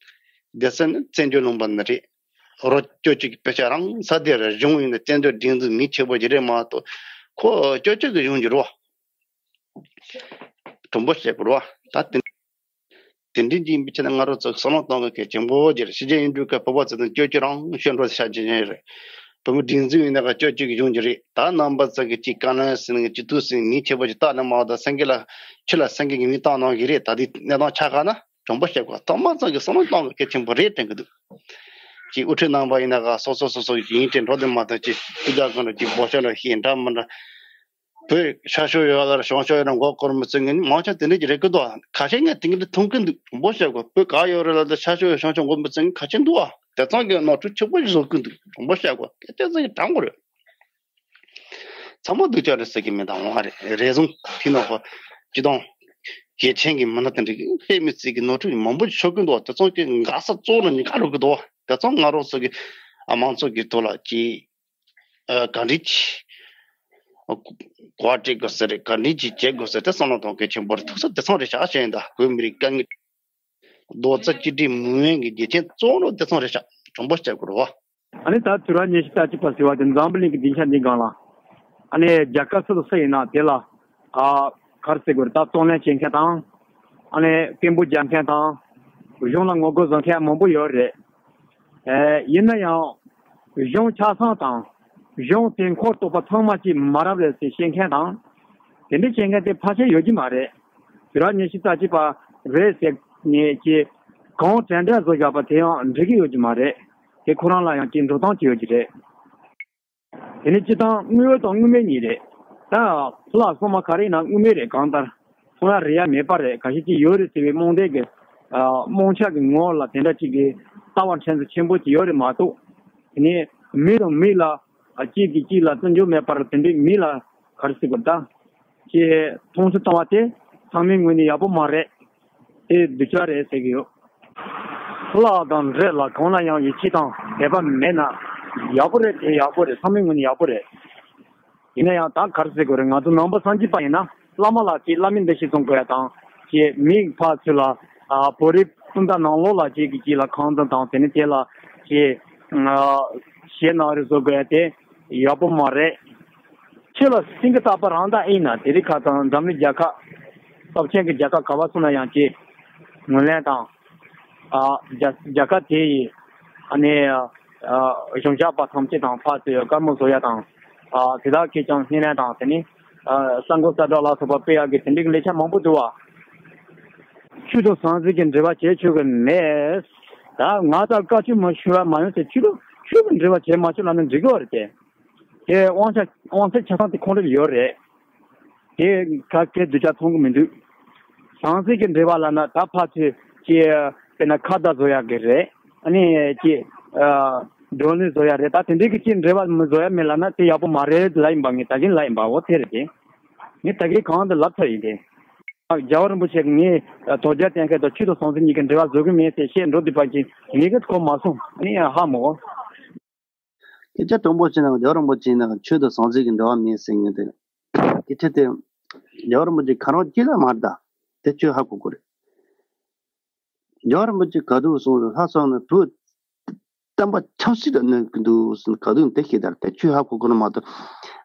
བ། སྡེ་ཚན་ནི་བཙན་བྱོལ་ལུང་པ་ནི་རེད། རོ་སྐྱོ་སྐྱོ་གི་དཔེ་ཆ་རང་ས་དེ་རེད། གཞུང་ཡིན་ན་བཙན་བྱོལ་སྒྲིག་འཛུགས་མི་ཆེ་པོ་ཅིག་རེད་མ་གཏོགས་ཁོ་སྐྱོ་སྐྱོ་གི་གཞུང་གི་རེད་བ། དྲང་པོ་བཤད་དགོས་རེད་བ། ད་དེ། དེ་འདྲའི་ཅིག་ཡིན་པའི་ཆ་ནས་ང་རང་ཚོ་བསམ་བློ་གཏོང་དགོས་གལ་ཆེན་པོ་ཅིག་རེད། ཕྱི་རྒྱལ་ཡུལ་གྲུའི་ཁ་བོད་པ་ཚོ་དང་སྐྱོ་སྐྱོ་རང་ཤོད་འགྲོ་ཤ་ཆེ་ཆེ་རེད། བོད་མི་སྒྲིག་འཛུགས་ཡིན་ན་ག་སྐྱོ་སྐྱོ་གི་གཞུང་གི་རེད། ད་རྣམ་པ་ཚོ་གི་ཅིག་བཀའ་བློན་ཟེར་ནས་སྤྱི་འཐུས་ཟེར་ནས་མི་ཆེ་པོ་ཅིག་བཏགས་ནས་མ་གཏོགས་སེང་གེ་ལ་ཁྱི་ལ་སེང་གེ་གི་མིང་བཏགས་གནང་གི་རེད། ད་དེ་གནས་སྟངས་ཆགས་ཁ་ན་དྲང་པོ་བཤད་དགོས། ཐོག་མ་ཚང་གི་བསམ་བློ་གཏོང་དགོས་གལ་ཆེན་པོ་རེད་དྲན་གི་འདུག་ཅིག་དབུ་ཁྲིད་རྣམ་པ་ཡིན་ན་ག་སོ་སོ་སོ་སོ་ཡིན་དྲན་འགྲོ་དེ་མ་གཏོགས་ཅིག་སྐུ་ཚབ་གང་འདྲ་ཅིག་འབོ་ཤ་ལ་ཤེས་འདྲ་མི་འདྲ། བོད་ཤར་ཕྱོགས་ཡོད་ལ་བྱང་ཕྱོགས་ཡོད་ལ་མགོ་སྐོར་མི་ཚེ་ངན་མང་ཆེ་དེ་འདྲ་ཅིག་རེད་གི་འདུག་ཁ་ཤས་ངས་དེ་འདྲ་མཐོང་གི་འདུག་དྲང་པོ་བཤད་དགོས། བོད་ག་ཡོད་རེད་ལ་ད་ཤར་ཕྱོགས་ཡོད་བྱང་ཕྱོགས་མགོ་མི་ཚེ་ངན་ཁ་ཤས་འདུག་ཨ། དེ་ཚང་གི་ནོར་འཁྲུལ་ཆེན་པོ་ཞིག་བཟོ་གི་འདུག་དྲང་པོ་བཤད་དགོས། སྐད་ཆ་ཚང་གི་དྲང་པོ་རེད། ཚང་མ་སྡུག་ཅག་རེད་ཟེར་གི་མེད། ད་འོང་བ་རེད། རེ་ཟུང་ཐིག་ནོ་ཧོ་སྤྱི་དང་གལ་ཆེན་གྱི་མི་སྣ་དེ་འདྲ་གི་ཧེ་མི་ཚིག་གི་ནོར་འཁྲུལ་མང་པོ་ཞིག་ཆོག་གི་འདུག་དེ་ཚང་གི་འགག་ས་གཙོ་བོ་ལ་ཉེན་ཁ་འགྲོ་གི་འདུག་དེ་ཚང་ང་རང་ཚོ་གི་ཨ་མང་ཚོགས་ཀྱི་ཐོག་ལ་ཅིག་ཨ་ག་འདྲ་ཅིག་གོ་བ་སྤྲད་དགོས་ས་རེད། ག་འདྲ་ཅིག་བྱེད་དགོས་ས་དེ་བསམ་བློ་གཏོང་གལ་ཆེན་པོ་རེད། ཐུག་ས་དེ་ཚང་རེད་ཤག་བཤད་ཡིན་ད། བོད་མི་རིགས་དཀའ་ངལ་རྡོག་རྩ་གཅིག་སྒྲིལ་མི་འོས་ཀྱི་རྒྱུ་རྐྱེན་གཙོ་བོ་དེ་ཚང་རེད་ཤག་དྲང་པོ་བཤད་དགོས་རེད་བ། ཨ་ནི་ད་དུས་རབས་ཉི་ཤུ་རྩ་གཅིག་པ་ཟེར་བ་དེ་འཛམ་བུ་གླིང་གི་སྡིངས་ཆ་འདིའི་སྒང་ལ། ཨ་ནི་རྒྱལ་ཁབ་སུ་དང་སུ་ཡིན་ན་དེ་ལ་ཨ་ག་རེ་ཟེར་དགོས་རེད། ད་གཙོ་ལེན་བྱེད་མཁན་དང་། ཨ་ནི་སྐད་འབོད་རྒྱག་མཁན་དང་། གཞུང་ལ་ངོ་རྒོལ་བཟོ་མཁན་མང་པོ་ཡོད་རེད། ཨེ་ཡིན་ན་ཡང་། གཞུང་ཆ་ཚང་དང་། གཞུང་དེ་འཁོར་གཏོགས་པ་ཚང་མ་གཅིག་མ་རབས་རེད་ཟེར་བཤད་མཁན་དང་། དེ་འདྲ་བཤད་མཁན་དེ་ཕལ་ཆེར་ཡོད་ཀྱི་མ་རེད། དུས་རབས་ཉི་ཤུ་རྩ་གཅིག་པ་རེད་ཟེར་ནས་ཀྱི་གང་དྲན་དྲན་བཟོ་བཞག་པ་དེ་ཡང་འགྲིག་གི་ཡོད་ཀྱི་མ་རེད། དེ་ཁོ་རང་ལ་ཡང་ཀྱི་འགྲོ་སྟངས་ཀྱི་ཡོད་ཀྱི་རེད། དེ་ནི་སྤྱི་བཏང་དངོས་ཡོད་དང་དངོས་མེད་གཉིས་རེད། ད་ཕུ་ལ་སོང་མ་ག་རེ་ཡིན་ན་དངོས་མེད་རེད། གང་ལྟར་ཁོ་རང་རེད་ཡ་མེད་པ་རེད། ག་ཤེད་ཅིག་ཡོད་རེད་ཟེར་བའི་རྨོངས་དད་ཀྱི་ཨ་རྨོངས་ཆ་གི་ངོ་ལ་དེ་འདྲ་ཅིག་གི་ལྟ་བ་ཕྲན་ཚེགས་ཆེན་པོ་ཅིག་ཡོད་རེད་མ་གཏོགས། དེ་ནི་མི་དང་མི་ལ་ཨ་གཅིག་གིས་གཅིག་ལ་བརྩི་འཇོག་མེད་པར་དེ་འདྲའི་མི་ལ་ག་རེ་ཟེར་དགོས་ད། ཅེས་མཐོང་ཆུང་བཏང་བ་དེ་ཚང་མའི་ངོས་ནས་ཡག་པོ་མ་རེད། དེ་སྡུག་ཅག་རེད་ཟེར་གི་ཡོད། ལྷག་དང་འབྲེལ་ལ་གང་ལ་ཡང་ཡིད་ཆེས་དང་དད་པ་མེད་ན་ཡག་པོ་རེད། དེ་ཡག་པོ་རེད། ཚང་མའི་ངོས་ནས་ཡག་པོ་རེད། ཡིན་ན་ཡང་ད་ག་རེ་ཟེར་དགོས་རེད། ང་ཚོ་ནང་པ་སངས་རྒྱས་པ་ཡིན་ན་བླ་མ་ལ་ཅིག་བླ་མའི་འདུ་ཤེས་བཟུང་དགོས་ཡ་དང་། ཅེས་མིའི་ཕར་ཚུར་ལ་ཨ་བོད་རིགས་སྤུན་ཟླ་ནང་ལོགས་ལ་ཅིག་གིས་ཅིག་ལ་ཁང་བཟང་དང་དེ་ནི་དེ་ལ་ཅིག་ཞེད་སྣང་རེ་བཟོ་དགོས་ཡ་དེ་ཡག་པོ་མ་རེད། ཆོས་ལ་སེང་གེ་ལྟག་པ་རང་དང་ཨེ་ཡིན་ན་དེ་རིང་ཁ་སང་འཛམ་གླིང་རྒྱལ་ཁབ་སྟོབས་ཆེན་གྱི་རྒྱལ་ཁབ་ག་བ་སོང་ན་ཡང་ཅིག་ངོས་ལེན་དང་། ཨ་རྒྱ་རྒྱལ་ཁབ་དེ་ཡི་ཨ་ནི་ཨ་གཞུང་ཞབས་པ་ཐམས་ཅད་དང་ཕར་ཚུར་བཀའ་མོལ་བཟོ་ཡ་དང་། ཨ་དེ་དག་གིས་ཀྱང་སྣེ་ལེན་དང་དེ་ནི་ཨ་གསར་འགོད་གསལ་བསྒྲགས་ལ་སོགས་པ་སྤེལ་ཡ་གི་དེ་འདྲའི་ལས་འཆར་མང་པོ་འདུག་བ། ཆོས་དང་ཟང་ཟིང་གི་འབྲེལ་བ་བྱེད་ཆོག་གི་མེད། ད་ང་ལྟར་བཀའ་ཆོས་མ་ཞུ་བ་མ་ཡོང་ཚེ་ཆོས་དང་ཆོས་ཀྱི་འབྲེལ་བ་བྱེད་མ་ཆོག་ལབ་ན་འགྲིག་གི་བ་རེད་དེ། དེ་དབང་ཆ་དབང་ཚད་ཆ་ཚང་དེ་ཁོང་ཁྲོ་ཡོད་རེད། དེ་ག་གེ་སྡུག་ཅག་མཐོང་གི་མི་འདུག་ཟང་ཟིང་གི་འབྲེལ་བ་ལབ་ན་ད་ཕར་ཚུར་ཅེས་དཔེར་ན་ཁ་བརྡ་བཟོ་ཡག་གི་རེད། ཨ་ནི་ཅེས་བགྲོ་གླེང་བཟོ་ཡག་རེད། ད་དེ་འདྲའི་གི་ཅིག་འབྲེལ་བ་མི་བཟོ་ཡག་མེད་ལབ་ན་དེ་ཡག་པོ་མ་རེད་ལབ་ཡིན་པ། ངས་ད་གིན་ལབ་ཡིན་པ། འོ་དེ་རེད་དེ། ངས་ད་གིན་གང་དུ་ལབ་ཚར་ཡིན་དེ། རྒྱལ་བ་རིན་པོ་ཆེ་གིས་ངས་དོལ་རྒྱལ་བསྟེན་མཁན་དང་ཆོས་དང་ཟང་ཟིང་གཉིས་ཀྱི་འབྲེལ་བ་བཟོ་གི་མེད་ཟེར་བཤད་འགྲོ་འདུག་པ་ཅིག་ངས་གི་གོ་མ་སོང་། ཨ་ནི་ཧ་མ་གོ། སྐད་ཆ་དྲང་པོ་བྱས་ན་རྒྱལ་བ་རིན་པོ་ཆེ་ཡིན་ན་ཆོས་དང་ཟང་ཟིང་གི་འབྲེལ་བ་མེད་ཟེར་ངེས་དེ། སྐད་ཆ་དེ་རྒྱལ་བ་རིན་པོ་ཆེ་ཁ་རང་སྐྱེ་ལ་མ་རེད་ད། དེ་ཁྱོད་ཧ་གོ་དགོས་རེད། རྒྱལ་བ་རིན་པོ་ཆེ་ག་དུས་གསུངས་རེད། ལྷ་ས་ནས་བོད་བསྟན་པ་ཆབ་སྲིད་ལ་གནོད་ཀྱི་འདུག་ཟེར་ག་དུས་དེ་ཤེས་དར་དེ་ཁྱོད་ཧ་གོ་གོ་ན་མ་གཏོགས།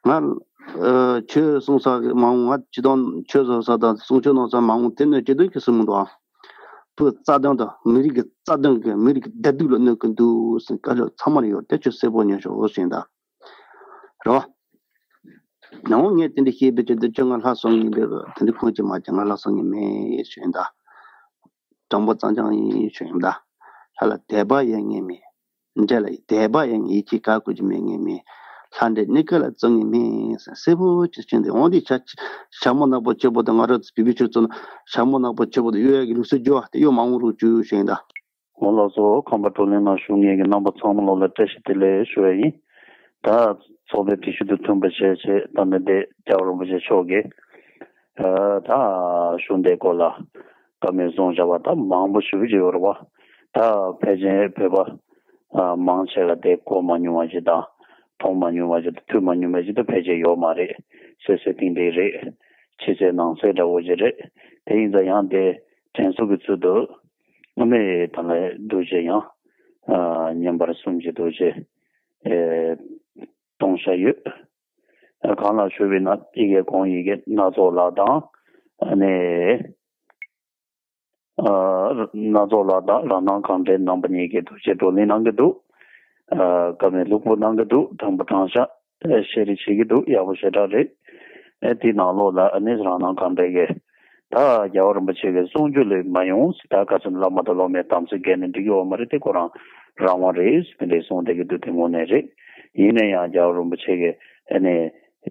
ང་ཨ་ཆོས་གསུང་ས་མ་འོང་། ང་སྤྱི་དང་ཆོས་བཟོ་ས་དང་གསུང་ཆོས་གནང་ས་མ་འོང་། དེ་གནོད་བྱེད་དོན་གྱི་སྲིད་མི་འདུག་ཨ། བོད་རྩ་དོན་དང་མི་རིགས་ཀྱི་རྩ་དོན་གྱི་མི་རིགས་ཀྱི་བདེ་སྡུག་ལ་གནོད་ཀྱི་འདུག་ཟེར་བཀའ་སློབ་ཚང་མ་ཡོད་དེ་ཁྱོད་གསལ་པོ་ཉན་ཤོག་ཟེར་ད། རེད་བ། ནང་ངས་དེ་འདྲ་བཤད་པའི་ཆེད་དུ་ཅི་ང་ལྷ་སོང་ཡིན་པས་དེ་འདྲ་ཁོང་ཅི་མ་ཅི་ང་ལྷ་སོང་ཡིན་མེད་ཞུ་ཡིན་ད། དྲང་པོ་གཙང་རྐྱང་ཡིན་ཞུ་ཡིན་ད། ལྷ་ལ་དད་པ་ཡེ་ངེས་མེད། འདྲེ་ལ་དད་པ་ཡེ་ངེས་ཡིད་ཆེས་བཀའ་བཀོད་ཀྱི་མེད་ངེས་མེད། ལྷ་འདྲེ་སྣེ་ཁ་ལ་བཙོང་ངེས་མེད་ཟེར་སེ་བོ་ཅི་ཅི་འདི་འོང་འདི་ཆ་ཞྭ་མོ་ནག་པོ་ཆེ་པོ་དང་ང་རོ་བི་བི་ཆུ་ཚོ་ན་ཞྭ་མོ་ནག་པོ་ཆེ་པོ་དང་གཡོ་ཡ་གི་ལུགས་སྲོལ་རྒྱུ་བ་དེ་གཡོ་མ་འོང་རོགས་བྱུ་ཞུ་ཡིན་ད། འོ་ལགས་སོ། ཁམས་པ་བགྲོ་གླེང་ནང་ཞུགས་མཁན་གྱི་རྣམ་པ་ཚང་མ་ལོ་ལ་བཀྲ་ཤིས་བདེ་ལེགས་ཞུ་བ་ཡིན། ད་ཚོགས་པའི་སྒྲིག་གཞི་དང་མཐུན་པ་བྱས་བྱས་ད་ནི་འདི་རྒྱལ་བ་རིན་པོ་ཆེ་མཆོག་གིས་ཨ་ད་གཞུང་འདིའི་སྐོར་ལ་བཀའ་མོལ་གསུངས་བཞག་པ་ད་མང་པོ་ཞེ་པོ་ཅིག་ཡོད་རེད་བ། ད་ཕལ་ཆེར་བོད་པ་ཨ་མང་ཆེ་ལ་དེ་གོ་མ་མྱོང་བ་ཞིག་དང་མཐོང་མ་མྱོང་བ་ཞིག་དང་ཐོས་མ་མྱོང་བ་ཞིག་ད་ཕལ་ཆེར་ཡོད་མ་རེད། སོ་སོའི་སྟེང་དེ་རེད། ཕྱི་གསལ་ནང་གསལ་འདྲ་བོ་ཞིག་རེད། དེ་ཡིན་ཙང་ཡང་དེ་དྲན་གསོ་གི་ཚུལ་དུ་སྔོན་མའི་དང་ལས་འདུག་ཅེས་ཡང་ཨ་བསྙེན་པར་གསུམ་གྱི་འདུག་ཅེས་ཨེ་གཏོང་བྱ་ཡོད། ཨ་གང་ལགས་ཞུས་པ་ཡིན་ན་ཡི་གེ་གོང་ཡི་གེ་སྣ་ཚོགས་ལགས་དང་ཨ་ནི་ཨ་སྣ་ཚོགས་ལགས་དང་རང་སྣང་གང་དྲན་རྣམ་པ་གཉིས་ཀྱིས་འདུག་ཅེས་བགྲོ་གླེང་གནང་གི་འདུག་ཨ་བཀའ་མོལ་ལྷུག་པོ་གནང་གི་འདུག་དྲང་པོ་དྲང་བཞག་ཨེ་བཤད་རེས་བྱེད་ཀྱི་འདུག་ཡག་པོ་ཞེ་དྲག་རེད། ཨེ་དེའི་ནང་ལོགས་ལ་ཨ་ནི་རང་སྣང་གང་དྲན་གྱིས་ད་རྒྱལ་བ་རིན་པོ་ཆེ་གི་གསུང་ཆོས་ལས་མ་ཡོང་ཟེར། ད་ག་ཚོད་བླ་མ་དང་སློབ་མའི་དམ་ཚིག་འགལ་ནས་འགྲིག་གི་ཡོད་མ་རེད། དེ་ཁོ་རང་རང་དབང་རེད་ཟེར་དེ་འདྲའི་གསུང་བསྡད་ཀྱི་འདུག་དེ་དངོས་གནས་རེད། ཡིན་ན་ཡང་རྒྱལ་བ་རིན་པོ་ཆེ་གིས་ཨ་ནི་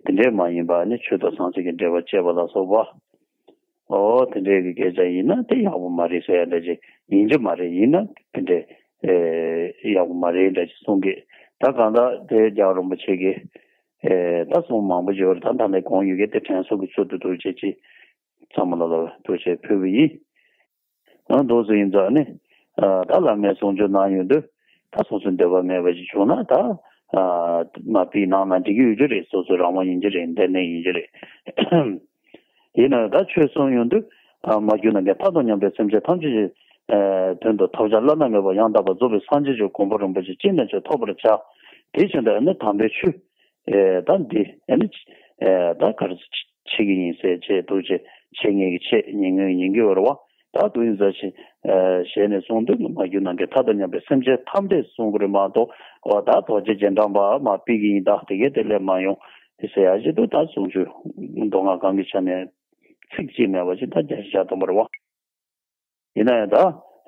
དེ་འདྲས་མ་ཡིན་པ་ཨ་ནི་ཆོས་དང་ཟང་ཟིང་གི་འབྲེལ་བ་བཅད་པ་ལ་སོགས་པ། ཨོ་དེ་འདྲས་ཀྱི་སྐད་ཆ་ཡིན་ན་དེ་ཡག་པོ་མ་རེད་ཟེར་ཡ་འདྲ་ཅིག་ཡིན་གྱི་མ་རེད། ཡིན་ན་དེ་འདྲས་ཨེ་ཡག་པོ་མ་རེད་འདྲ་ཅིག་གསུང་གི་ད་གང་ལྟར་དེ་རྒྱལ་བ་རིན་པོ་ཆེ་གིས་ཨེ་ད་གསུང་མང་པོ་ཡོད་རེད། ད་ད་ལྟ་གོང་ཡོད་མཁན་དེ་དྲན་གསོ་གི་ཚུལ་དུ་འདུག་ཅེས་ཅིག་ཚང་མ་ལ་ལ་འདུག་ཅེས་ཕུལ་བ་ཡིན། ཨ་འདུག་སེ་ཡིན་ཙང་ནི་ཨ་ད་བླ་མའི་གསུང་ཆོས་གནང་ཡོང་དུས་ད་སོ་སོའི་འདོད་པ་མེད་པ་ཞིག་བྱུང་ན་ད་ཨ་མ་པི་གནང་ན་འགྲིག་གི་ཡོད་རྒྱུ་རེད། སོ་སོའི་རང་དབང་ཡིན་གྱི་རེད། འདི་ནས་ཡིན་གྱི་རེད། ཡིན་ནའང་ད་ཆོས་གསུང་ཡོང་དུས་ཨ་མ་གྱུར་ནམ་མཁའི་མཐའ་དང་མཉམ་པའི་སེམས་ཅན་ཐམས་ཅད་ཀྱི་ཨ་དོན་དུ་ཐོབ་བྱ་བླ་ན་མེད་པ་ཡང་དག་པར་རྫོགས་པའི་སངས་རྒྱས་ཀྱི་གོ་འཕང་རིན་པོ་ཆེ་ཅི་ནས་ཀྱང་ཐོབ་པར་བྱ། དེ་བཞིན་དུ་ཨ་ནི་དམ་པའི་ཆོས་ཨེ་ད་འདི་ཨ་ནི་ཨེ་ད་ག་རེ་བྱེད་ཀྱི་ཡིན་ཟེར་བྱས་འདུག་ཅེས་བྱེད་ངེས་ཀྱི་བྱེད་ཉན་ངེས་ཉན་གྱི་ཡོད་རེད་བ། ད་དུ་ཡིན་ཟེར་ཞེས་ཨེ་ཞེས་ནས་གསུངས་དུས་མ་གྱུར་ནམ་མཁའི་མཐའ་དང་མཉམ་པའི་སེམས་ཅན་ཐམས་ཅད་གསུང་གི་རེད་མ་གཏོགས་འོ་ད་རྡོ་རྗེ་རྗེས་འབྲང་པ་མ་པི་གི་ཡིན་ད་དེ་གས་དེ་ལས་མ་ཡོང་དེ་ཟེར་ཡ་ཞིག་འདུག་ད་གསུང་ཆོས་མདོ་སྔགས་གང་གི་ཆ་ནས་ཚིག་གཅིག་མེད་པ་ཞིག་ད་རྒྱ་ཞིག་བཞག་བཏང་བ་རེད་བ། ཡིན་ན་ཡང་ད་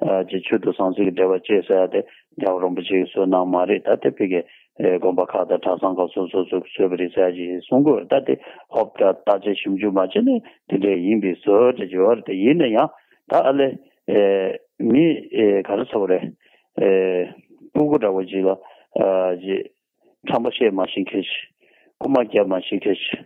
ཨ་ཅིག་ཆོས་དང་ཟང་ཟིང་གི་འབྲེལ་བ་བཅད་ཟེར་ཡ་དེ་རྒྱལ་བ་རིན་པོ་ཆེ་གིས་བཟོས་གནང་མ་རེད། ད་དེ་ཕ་གི་ཨེ་དགོན་པ་ཁག་དང་གྲྭ་ཚང་ཁག་སོ་སོ་སོས་བཟོས་པ་རེད་ཟེར་ཡ་ཅིག་གསུང་གི་ཡོད་རེད། ད་དེ་ཧོབ་ད་བརྟག་དཔྱད་ཞིབ་འཇུག་མ་བྱས་ནས་དེ་འདྲས་ཡིན་པའི་བཟོ་འདྲ་ཅིག་ཡོད་རེད། དེ་ཡིན་ན་ཡང་ད་ཨ་ལས་ཨེ་མི་ཨེ་ག་རེ་ཟེར་བ་རེད། ཨེ་སྤུ་གུ་འདྲ་བོ་ཅིག་ལ་ཨ་ཅིག་ཁྲམ་པ་བཤད་མ་ཤེས་མཁན་ཞིག་རྐུན་མ་རྒྱག་མ་ཤེས་མཁན་ཞིག་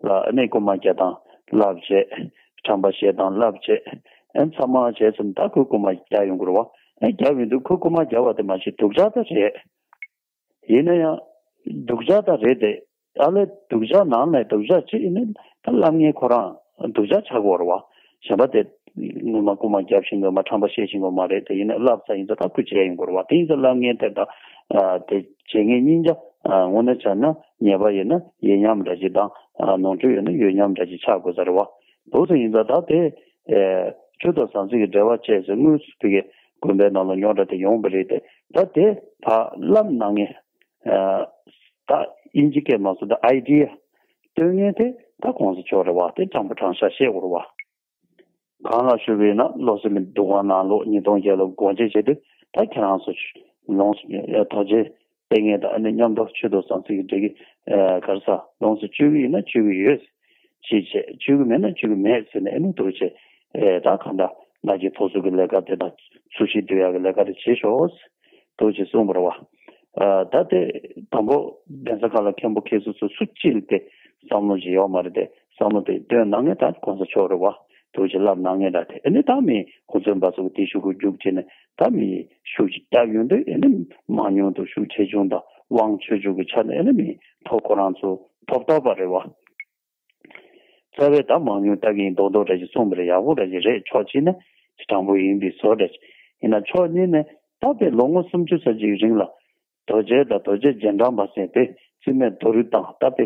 ལ་ཨ་ནི་རྐུན་མ་རྒྱག་སྟངས་བསླབ་བྱས། ཁྲམ་པ་བཤད་སྟངས་བསླབ་བྱས། ཨ་ཚང་མ་བྱས་ཙང་ད་ཁོས་རྐུན་མ་རྒྱག་ཡོང་གི་རེད་བ། ཨ་རྒྱག་ཡོང་དུས་ཁོས་རྐུན་མ་རྒྱག་པ་དེ་མ་གཞི་སྡུག་ཅག་ད་རེད། ཡིན་ན་ཡང་སྡུག་ཅག་ད་རེད་དེ། ཨ་ལས་སྡུག་ཅག་ནང་ནས་སྡུག་ཅག་ཅིག་ཡིན་ན་ད་བསླབ་མཁན་ཁོ་རང་སྡུག་ཅག་ཆགས་ཀྱི་ཡོད་རེད་བ། གཞན་པ་དེ་ངོ་མ་རྐུན་མ་རྒྱག་ཤེས་ཀྱི་ཡོད་མ་ཁྲམ་པ་བཤད་ཤེས་ཀྱི་ཡོད་མ་རེད། དེ་ཡིན་ན་བསླབ་ས་ཡིན་ཙང་ད་ཁོས་བྱས་ཡོང་གི་རེད་བ། དེ་ཡིན་ཙང་བསླབ་མཁན་དེ་དང་ཨ་དེ་བྱེད་མཁན་གཉིས་ཆ་ཨ་དངོས་གནས་བྱས་ན་ཉེས་པ་ཡིན་ན་ཡིན་མཉམ་འདྲ་ཅིག་དང་ཨ་ནོར་འཁྲུལ་ཡོད་ན་ཡོད་མཉམ་འདྲ་ཅིག་ཆགས་དགོས་ས་རེད་བ། འདུག་སེ་ཡིན་ཙང་ད་དེ་ཨེ་ཆོས་དང་ཟང་ཟིང་གི་འབྲེལ་བ་བཅད་ཟེར་དངོས་སུ་དེ་གའི་དགོན་པའི་ནང་ལ་རྙོག་དྲ་དེ་ཡོང་བ་རེད་དེ། ད་དེ་ཕར་བསླབ་གནང་མཁན་ཨ་ད་དབྱིན་ཇི་སྐད་མ་སོང་ད་ཨའི་ཌི་ཡ་སྟོན་མཁན་དེ་ད་གོང་ས་མཆོག་རེད་བ། དེ་དྲང་པོ་དྲང་བཞག་བཤད་དགོས་རེད་བ། གང་ལགས་ཞུས་པ་ཡིན་ན་བློ་གསལ་མའི་འདུ་ཁང་ནང་ལོགས་ཉིས་སྟོང་བརྒྱད་ལོ་སྒོ་འབྱེད་བྱེད་དུས་ད་ཁྱེད་རང་ཚོ་ལོངས་སུ་རྡོ་རྗེ་ལྟས་ངན་དང་ཨ་ནི་མཉམ་དུ་ཆོས་དང་ཟང་ཟིང་གི་འབྲེལ་གྱི་ཨ་ག་རེ་ཟ་ལོངས་སུ་སྤྱོད་ཀྱི་ཡིན་ན་སྤྱོད་ཀྱི་ཡོད་ཅེས་བྱས། སྤྱོད་ཀྱི་མེད་ན་སྤྱོད་ཀྱི་མེད་ཟེར་ནས་ཨ་ནི་འདུག་བྱས་ཨེ་ད་གང་ལྟར་ང་ཚོའི་ཕོ་གསོ་གི་ལས་ཀ་དེ་དང་ཚུལ་ཤིང་འདུལ་ཡག་གི་ལས་ཀ་དེ་བྱེད་ཤོག་འདུག་བྱས་གསུངས་པ་རེད་བ། ཨ་ད་དེ་དང་པོ་གདན་ས་ཁག་ལ་མཁན་པོ་མཁན་ཟུར་ཚོ་སུ་གཅིག་ལ་དེ་བསམ་བློ་ཞིག་ཡོད་མ་རེད་དེ། བསམ་བློ་དེ་བཏོན་གནང་མཁན་ད་གོང་ས་མཆོག་རེད་བ། འདུག་བྱས་བསླབ་གནང་མཁན་ད་དེ་ཨ་ནི་ད་མི་ཧུར་བརྩོན་པ་ཚོ་གི་དེ་ཤུགས་ཀྱིས་རྒྱུགས་བྱས་ནས་ད་མི་ཤུགས་ཀྱིས་བརྒྱབ་ཡོང་དུས་ཨ་ནི་མང་ཉུང་དང་ཤུགས་ཆེ་ཆུང་དང་དབང་ཆེ་ཆུང་གི་ཆ་ནས་ཨ་ནི་མི་ཐོབ་ཁོ་རང་ཚོ་ཐོབ་ཐོབ་པ་རེད་བ། རྩ་བའི་ད་མང་ཉུང་ལྟ་གིན་རྡོག་རྡོག་འདྲ་ཞིག་གསུངས་པ་རེད། ཡག་པོ་འདྲ་ཞིག་རེད། ཕྱོགས་གཅིག་ནས་དྲང་པོ་ཡིན་པའི་བཟོ་འདྲ་ཞིག་ཡིན་ན་ཕྱོགས་གཉིས་ནས་ད་དཔེ་ལོ་ངོ་སུམ་ཅུ་ཙམ་ཅིག་རིང་ལ་རྡོ་རྗེ་དང་རྡོ་རྗེ་རྗེས་འབྲང་པ་ཟེར་དེ་རྩིས་མེད་རྡོ་རུས་བཏང་ད་དཔེ་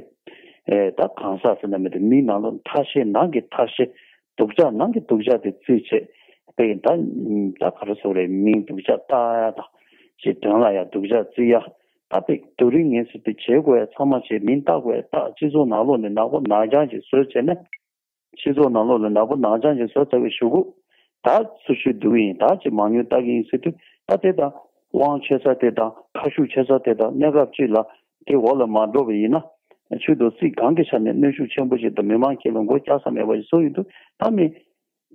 ཨེ་ད་གང་ཟག་ཟེར་ན་མི་དེ་མིའི་ནང་ལོགས་ཐ་ཤལ་ནང་གི་ཐ་ཤལ་སྡུག་ཅག་ནང་གི་སྡུག་ཅག་དེ་བརྩིས་བྱས་དཔེ་ད་ད་ག་རེ་ཟེར་རེད། མིང་སྡུག་ཅག་བཏགས་ཡ་དང་ཅིག་དོན་ལ་ཡ་སྡུག་ཅག་བརྩི་ཡ། ད་དེ་དུས་རིང་ངེས་སུ་དེ་བྱེད་དགོས་ཡ་ཚང་མ་བྱེད། མིང་བཏགས་དགོས་ཡ་བཏགས། སྤྱི་ཚོགས་ནང་ལོགས་ནས་ནག་པོ་ནག་རྐྱང་ཞིག་བཟོས་བྱས་ནས། སྤྱི་ཚོགས་ནང་ལོགས་ལ་ནག་པོ་ནག་རྐྱང་ཞིག་བཟོས་ཚར་བའི་གཞུག་གུ། ད་སུ་ཞིག་སྡུག་ཡིན། ད་ཅིག་མང་ཉུང་བལྟ་གི་ཡིན་ཟེར་དུས། ད་དེ་དང་དབང་ཆེ་ས་དེ་དང་ཁ་ཤུགས་ཆེ་ས་དེ་དང་གནས་སྐབས་གཅིག་ལ་དེ་འོག་ལ་མ་འགྲོ་བ་ཡིན་ན། ཆོས་དང་སྲིད་གང་གི་ཆ་ནས་གནོན་ཤུགས་ཆེན་པོ་ཞིག་དང་མི་མང་ཁྱེད་ལ་མགོ་བཀྱག་ས་མེད་པ་ཞིག་བཟོ་ཡོང་དུས། ད་མི་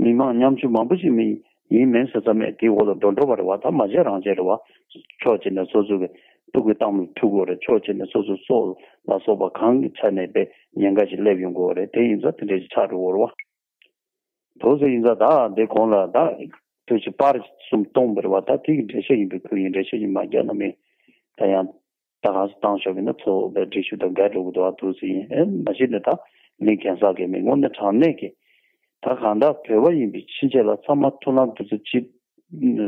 མི་མང་ཉམ་ཆུང་མང་པོ་ཞིག་མི་ཡིན་མིན་ཟེར་ས་མེད། དེའི་འོག་ལ་འགྲོ་འགྲོ་བ་རེད་བ། ད་མ་བྱས་རང་བྱས་རེད་བ། ཕྱོགས་གཅིག་ནས་སོ་སོ་གི་སྟུག་པོའི་གཏམ་ལ་ཐུག་དགོས་རེད། ཕྱོགས་གཅིག་ནས་སོ་སོའི་སྲོག་ལ་སོགས་པ་གང་གི་ཆ་ནས་དཔེ་ཉེན་ཁ་ཞིག་སླེབས་ཡོང་དགོས་རེད། དེ་ཡིན་ཙང་དེ་འདྲ་ཞིག་ཆགས་འགྲོ་གི་རེད་བ། དོགས་སེལ་ཡིན་ཙང་ད་འདི་གོང་ལ་ད་དུས་ཀྱི་པར་གསུམ་གཏོང་བ་རེད་བ། ད་དེ་གི་འགྲེལ་བཤད་ཡིན་པའི་ཁུལ་ཡིན། འགྲེལ་བཤད་ཡིན་མ་རྒྱག་ན་མི་ད་ཡང་། ད་གང་སུ་བཏང་ཆོག་གི་ན་ཚོ་བའི་འགྲེལ་བཤད་དང་འགལ་འགྲོ་གི་འདུག་བ། དུས་སུ་ཡིན། ཨེ་མ་གཞི་ནས་ད་ལན་ཁེན་ས་གི་མི་དངོས་གནས་དྲང་གནས་ཀྱི། ད་གང་ལྟར་བོད་པ་ཡིན་པའི་ཕྱིན་ཆད་ལ་ཚང་མ་མཐུན་ལམ་རྡོག་རྩ་གཅིག་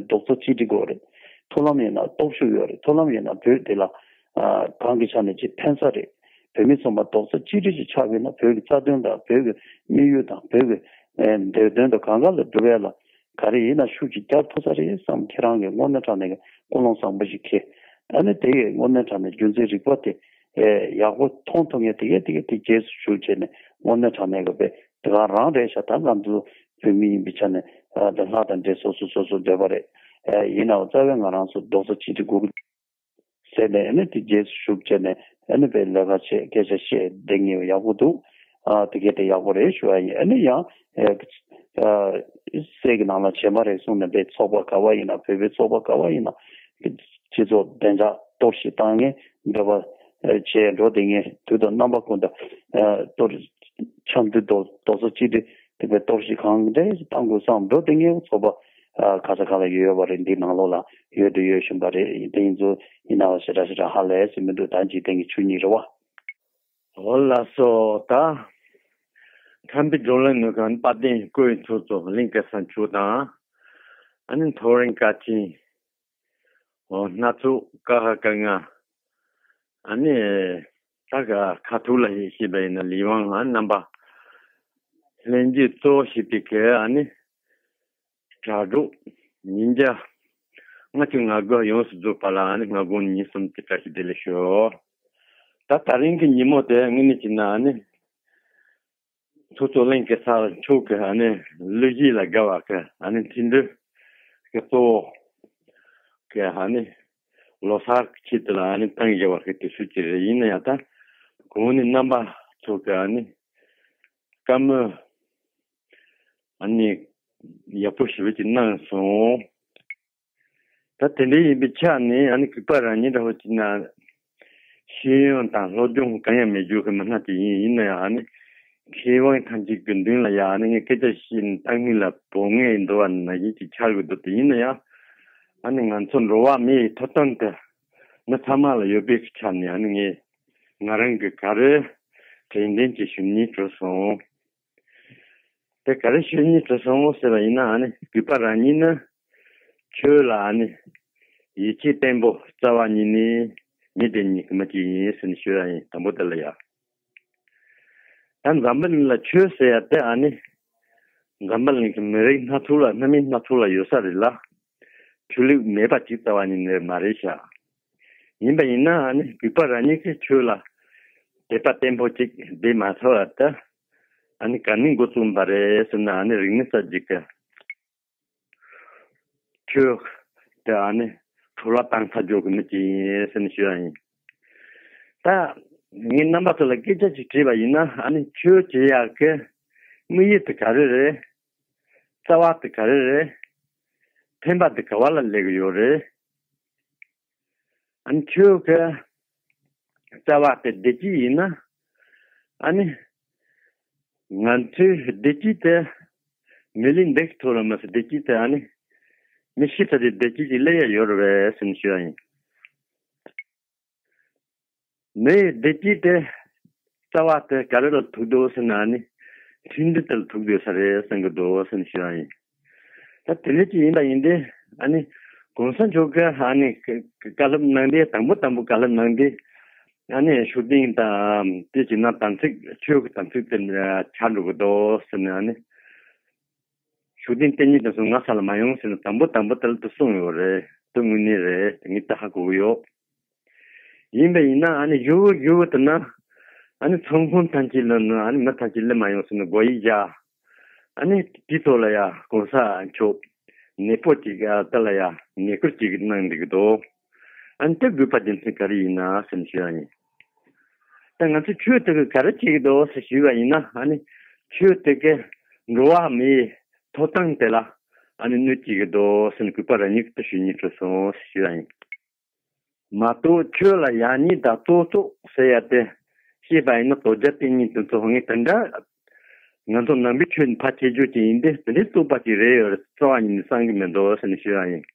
རྡོག་རྩ་གཅིག་སྒྲིལ་དགོས་རེད། མཐུན་ལམ་ཡོད་ན་སྟོབས་ཤུགས་ཡོད་རེད། མཐུན་ལམ་ཡོད་ན་བོད་འདི་ལ་ཨ་གང་གི་ཆ་ནས་ཅིག་ཕན་ས་རེད། བོད་མི་ཚང་མ་རྡོག་རྩ་གཅིག་སྒྲིལ་ཅིག་ཆགས་པས་ན་བོད་ཀྱི་རྩ་དོན་དང་བོད་ཀྱི་དམིགས་ཡུལ་དང་བོད་ཀྱི་ཨེ་འདོད་དོན་དང་གང་ག་ལ་འགྲོ་བས་ལ། ག་རེ་ཡིན་ན་ཤུགས་ཀྱིས་རྒྱབ་ཐུབ་ས་རེད་བསམ། ཁྱེད་རང་གིས་དངོས་གནས་དྲང་གནས་ཀྱི་ཀུན་སློང་བཟང་པོ་ཞིག་འཁྱེར། ཨ་ནི་དེ་ཡི་དངོས་གནས་དྲང་གནས་རྒྱུ་མཚན་རིག་པ་དེ་ཨེ་ཡག་པོ་མཐོང་ཐུབ་མཁན་དེ་གས་དེ་གས་དེ་རྗེས་སུ་ཞུགས་བྱས་ནས་དངོས་གནས་དྲང་གནས་ཀྱི་དཔེ་དེ་ག་རང་རེད་ཤག་ད་ང་ཚོ་བོད་མི་ཡིན་པའི་ཆ་ནས་ཨ་དེ་ལྷ་དང་འདྲེ་སོ་སོ་སོ་སོ་འདོད་པ་རེད། ཨེ་ཡིན་ནའང་རྩ་བའི་ང་རང་ཚོ་རྡོག་རྩ་གཅིག་སྒྲིལ་དགོས་ཀྱི་ཟེར་ནས། ཨ་ནི་དེ་རྗེས་སུ་ཞུགས་བྱས་ནས་ཨ་ནི་དཔེ་ལས་ཀ་བྱེད། སྐད་ཆ་བཤད། བསྡད་མཁན་ཡག་པོ་འདུག་ཨ་དེ་གས་དེ་ཡག་པོ་རེད་ཞུ་བ་ཡིན། ཨ་ནི་ཡང་ཨ་སྲས་ཀྱི་ནང་ལ་བྱེ་མ་རེད་གསུངས་ནས། དཔེ་ཚོགས་པ་ག་བ་ཡིན་ན། བོད་པའི་ཚོགས་པ་ག་བ་ཡིན་ན། སྤྱི་ཚོགས་བདེ་འཇགས་གཏོར་བཤིག་བཏང་མཁན། འབྲེལ་བ་བྱས་འགྲོ་བསྡད་མཁན། དུས་དང་རྣམ་པ་ཀུན་ཏུ་གཏོར་ཆབ་མདོ་རྡོག་རྡོག་རྩ་གཅིག་སྒྲིལ་དེ་དཔེ་གཏོར་བཤིག་གང་འདྲ་ཞིག་བཏང་དགོས་བསམ་འགྲོ་བསྡད་མཁན་ཚོགས་པ་ཨ་ག་ས་ག་ལ་ཡོད་ཡོད་པ་རེད། འདི་ནང་ལོགས་ལ་ཡོད་དུ་ཡོད་བཞིན་པ་རེད། དེ་ཡིན་ཚོ་ཡིན་ན་བ་ཞེ་དྲག་ཞེ་དྲག་ཧ་ལས་ཟེར་མི་འདུག་ད་འཇིག་རྟེན་གྱི་ཆོས་ཉིད་རེད་བ། འོ་ལགས་སོ། ད་ཁམས་པའི་བགྲོ་གླེང་ནང་གང་དཔལ་ལྡན་སྐུ་ཡི་ཚོགས་གཙོ་གླིང་གེ་སར་མཆོག་དང་། ཨ་ནི་མཐོ་རིམ་བཀའ་བསྟན། འོ་སྣ་ཚོགས་ཀ་ཧ་ཀ་ང་། ཨ་ནི་ད་ག་ཁ་ཐུག་ལ་ཞིག་བཤད་པ་ཡིན་ན་ལི་ཝང་ང་རྣམ་པ་ལྷན་རྒྱས་གཙོ་བོ་བྱས་པའི་གི་ཨ་ནི་དྲ་གྲོགས་ཉིས་བརྒྱ་ལྔ་བཅུ་ང་དགུ་ཡོངས་སུ་རྫོགས་པ་ལ་ཨ་ནི་སྔ་དགོང་ཉིན་གསུམ་གྱི་བཀྲ་ཤིས་བདེ་ལེགས་ཞུ། ད་ད་རིང་གི་ཉིན་མོ་དེ་དངོས་གནས་བྱས་ན་ཨ་ནི་ཚོགས་གཙོ་གླིང་གེ་སར་མཆོག་གི་ཨ་ནི་གླུ་གཞས་ལ་དགའ་བ་གི་ཨ་ནི་མཐུན་སྒྲིལ་གི་གཙོ་བོ་གི་ཨ་ནི་ལོ་གསར་གྱི་ཆེད་དུ་ལ་ཨ་ནི་བཏང་བཞག་པ་གི་དུས་ཚོད་ཅིག་རེད། ཡིན་ན་ཡང་ད་གོང་ནས་རྣམ་པ་ཚོ་གི་ཨ་ནི་བཀའ་མོལ་ཨ་ནི་ཡག་པོ་ཞེ་པོ་ཅིག་གནང་སོང་། ད་དེ་འདྲ་ཡིན་པའི་ཆ་ནས་ཨ་ནི་གུས་པ་རང་ཉིད་འདྲ་བོ་ཅིག་ན་ཤེས་ཡོན་དང་སློབ་སྦྱོང་གང་ཡང་མེད་རྒྱུ་གི་མི་སྣ་དེ་ཡིན། ཡིན་ན་ཡང་ཨ་ནི་མཁས་དབང་ཐམས་ཅད་ཀྱི་མདུན་ལ་ཡང་ཨ་ནི་ངས་སྐད་ཆ་བཤད་ནས་ད་ངུས་ལ་བོ་ངས་འདུག་བ་ན་ཡིན་གྱི་ཆགས་ཀྱི་འདུག་དེ་ཡིན་ན་ཡང་ཨ་ནི་ང་ཚོ་འགྲོ་བ་མིའི་ཐོབ་ཐང་དེ་མི་ཚང་མ་ལ་ཡོད་པའི་ཆ་ནས་ཨ་ནི་ངས་ང་རང་གི་ག་རེ་དྲན་དྲན་གྱི་ཞུ་སྙིང་བྲོ་སོང་། དེ་ག་རེ་ཞུ་སྙིང་བྲོ་སོང་ཟེར་བ་ཡིན་ན་ཨ་ནི་གུས་པ་རང་ཉིད་ནི་ཆོས་ལ་ཨ་ནི་ཡིད་ཆེས་བརྟན་པོ་རྩ་བ་ཉིད་ནས་མེད་དེ་ཉིད་ཀྱི་མི་གཅིག་ཡིན་ཟེར་ནས་ཞུ་ཡ་ཡིན། དང་པོ་དེ་ལ་ཡ། ད་འཛམ་བུ་གླིང་ལ་ཆོས་ཟེར་ཡ་དེ་ཨ་ནི་འཛམ་བུ་གླིང་གི་མི་རིགས་སྣ་ཚོགས་ལ་སྣ་མིན་སྣ་ཚོགས་ལ་ཡོད་ས་རེད་ལ། ཆོས་ལུགས་མེད་པ་གཅིག་རྩ་བ་ཉིད་ནས་མ་རེད་ཤག་ཡིན་པ་ཡིན་ན་ཨ་ནི་གུས་པ་རང་ཉིད་ཀྱི་ཆོས་ལ་དད་པ་བརྟན་པོ་གཅིག་བསྡད་མ་ཐུབ་པ་ད་ཨ་ནི་ག་ནས་འགོ་བཙུགས་པ་རེད་ཟེར་ན་ཨ་ནི་རིག་གནས་གསར་བརྗེ་གི་ཆོས་དེ་ཨ་ནི་འཕྲོ་བརླག་བཏང་ཚར་རྒྱུ་གི་མི་གཅིག་ཡིན་ཟེར་ནས་ཞུ་ཡ་ཡིན། ད་ངས་རྣམ་པ་ཚོ་ལ་སྐད་ཆ་ཅིག་དྲིས་པ་ཡིན་ན་ཨ་ནི་ཆོས་བྱེད་ཡག་གི་དམིགས་ཡུལ་དེ་ག་རེ་རེད། རྩ་བ་དེ་ག་རེ་རེད། ཕན་པ་དེ་ག་བ་ལ་སླེབས་ཀྱི་ཡོད་རེད། ཨ་ནི་ཆོས་ཀྱི་རྩ་བ་དེ་བདེ་སྐྱིད་ཡིན་ན་ཨ་ནི་ང་ཚོའི་བདེ་སྐྱིད་དེ་མི་ལུས་འདི་གི་ཐོག་ལ་མ་ཟད་བདེ་སྐྱིད་དེ་ཨ་ནི་མི་ཤི་ཚར་དུས་བདེ་སྐྱིད་ཅིག་སླེབས་ཡ་ཡོད་རེད་པས་ཟེར་ནས་ཞུ་ཡ་ཡིན། མིའི་བདེ་སྐྱིད་དེ་རྩ་བ་དེ་ག་རེ་ལ་ཐུག་འདུག་ཟེར་ན་ཨ་ནི་མཐུན་སྒྲིལ་དེ་ལ་ཐུག་འདུག་ས་རེད་བསམ་གྱི་འདུག་ཟེར་ནས་ཞུ་ཡ་ཡིན། ད་དེ་འདྲ་ཅིག་ཡིན་པ་ཡིན་ཏེ་ཨ་ནི་གོང་ས་མཆོག་གིས་ཨ་ནི་བཀའ་སློབ་གནང་དེ་དང་པོ་དང་པོ་བཀའ་སློབ་གནང་དེ་ཨ་ནི་ཤུགས་ལྡན་དང་དེ་བྱས་ན་དམ་ཚིག་ཆོས་ཀྱི་དམ་ཚིག་དེ་ཆགས་འགྲོ་གི་འདུག་ཟེར་ནས་ཨ་ནི། ཤུགས་ལྡན་བསྟེན་ནས་དེ་ཚོ་ང་ས་ལ་མ་ཡོང་ཟེར་ནས་དང་པོ་དང་པོ་དེ་ལ་དེ་གསུངས་ཡོད་རེད། དེ་དངོས་གནས་རེད། དེ་ངས་ད་ཧ་གོ་གི་ཡོད། ཡིན་པ་ཡིན་ན་ཨ་ནི་ཞུ་ཞུ་དུ་ན་ཨ་ནི་ཚོང་ཁང་ཐམས་ཅད་ལ་ནི་ཨ་ནི་མི་ཐམས་ཅད་སླེབས་མ་ཡོང་ཟེར་ནས་སྒོ་ཡིག་བརྒྱབ། ཨ་ནི་དེའི་ཐོག་ལ་ཡ་གོང་ས་མཆོག་ནད་པོ་ཅིག་ཨ་ད་ལ་ཡ་ནད་སྐོར་ཅིག་གནང་འདུག་གི་འདུག་ཨ་ནི་དེ་དགོས་པ་རྒྱུ་མཚན་ག་རེ་ཡིན་ན་ཟེར་ནས་ཞུ་ཡ་ཡིན། ད་ང་ཚོས་ཆོས་དེ་ག་ག་རེ་བྱེད་ཀྱི་འདུག་ཟེར་ཞུས་པ་ཡིན་ན་ཨ་ནི་ཆོས་དེ་གའི་འགྲོ་བ་མིའི་ཐོབ་ཐང་དེ་ལ་ཨ་ནི་གནོད་བྱེད་ཀྱི་འདུག་ཟེར་ནས་གུས་པ་རང་ཉིད་ཀྱིས་དེ་ཞུ་སྙིང་བྲོ་སོང་ཟེར་ཞུས་པ་ཡིན། མ་གཏོགས་ཆོས་ལ་ཡག་ཉེས་དང་གཙོ་བཙོག་ཟེར་ཡ་དེ་བཤད་པ་ཡིན་ན་དོལ་རྒྱལ་བསྟེན་མཁན་དེ་ཚོ་ངས་དེ་འདྲ་ང་ཚོ་ནང་པའི་ཆོས་ནི་ཕར་ཁྱེར་རྒྱུ་ཅིག་ཡིན་ཏེ་དེ་འདྲའི་རྩུབ་པ་ཅིག་རེད་ཡོད་རེད་རྩ་བ་ཉིད་ནས་བསམ་གྱི་མི་འདུག་ཟེར་ནས་ཞུས་པ་ཡིན།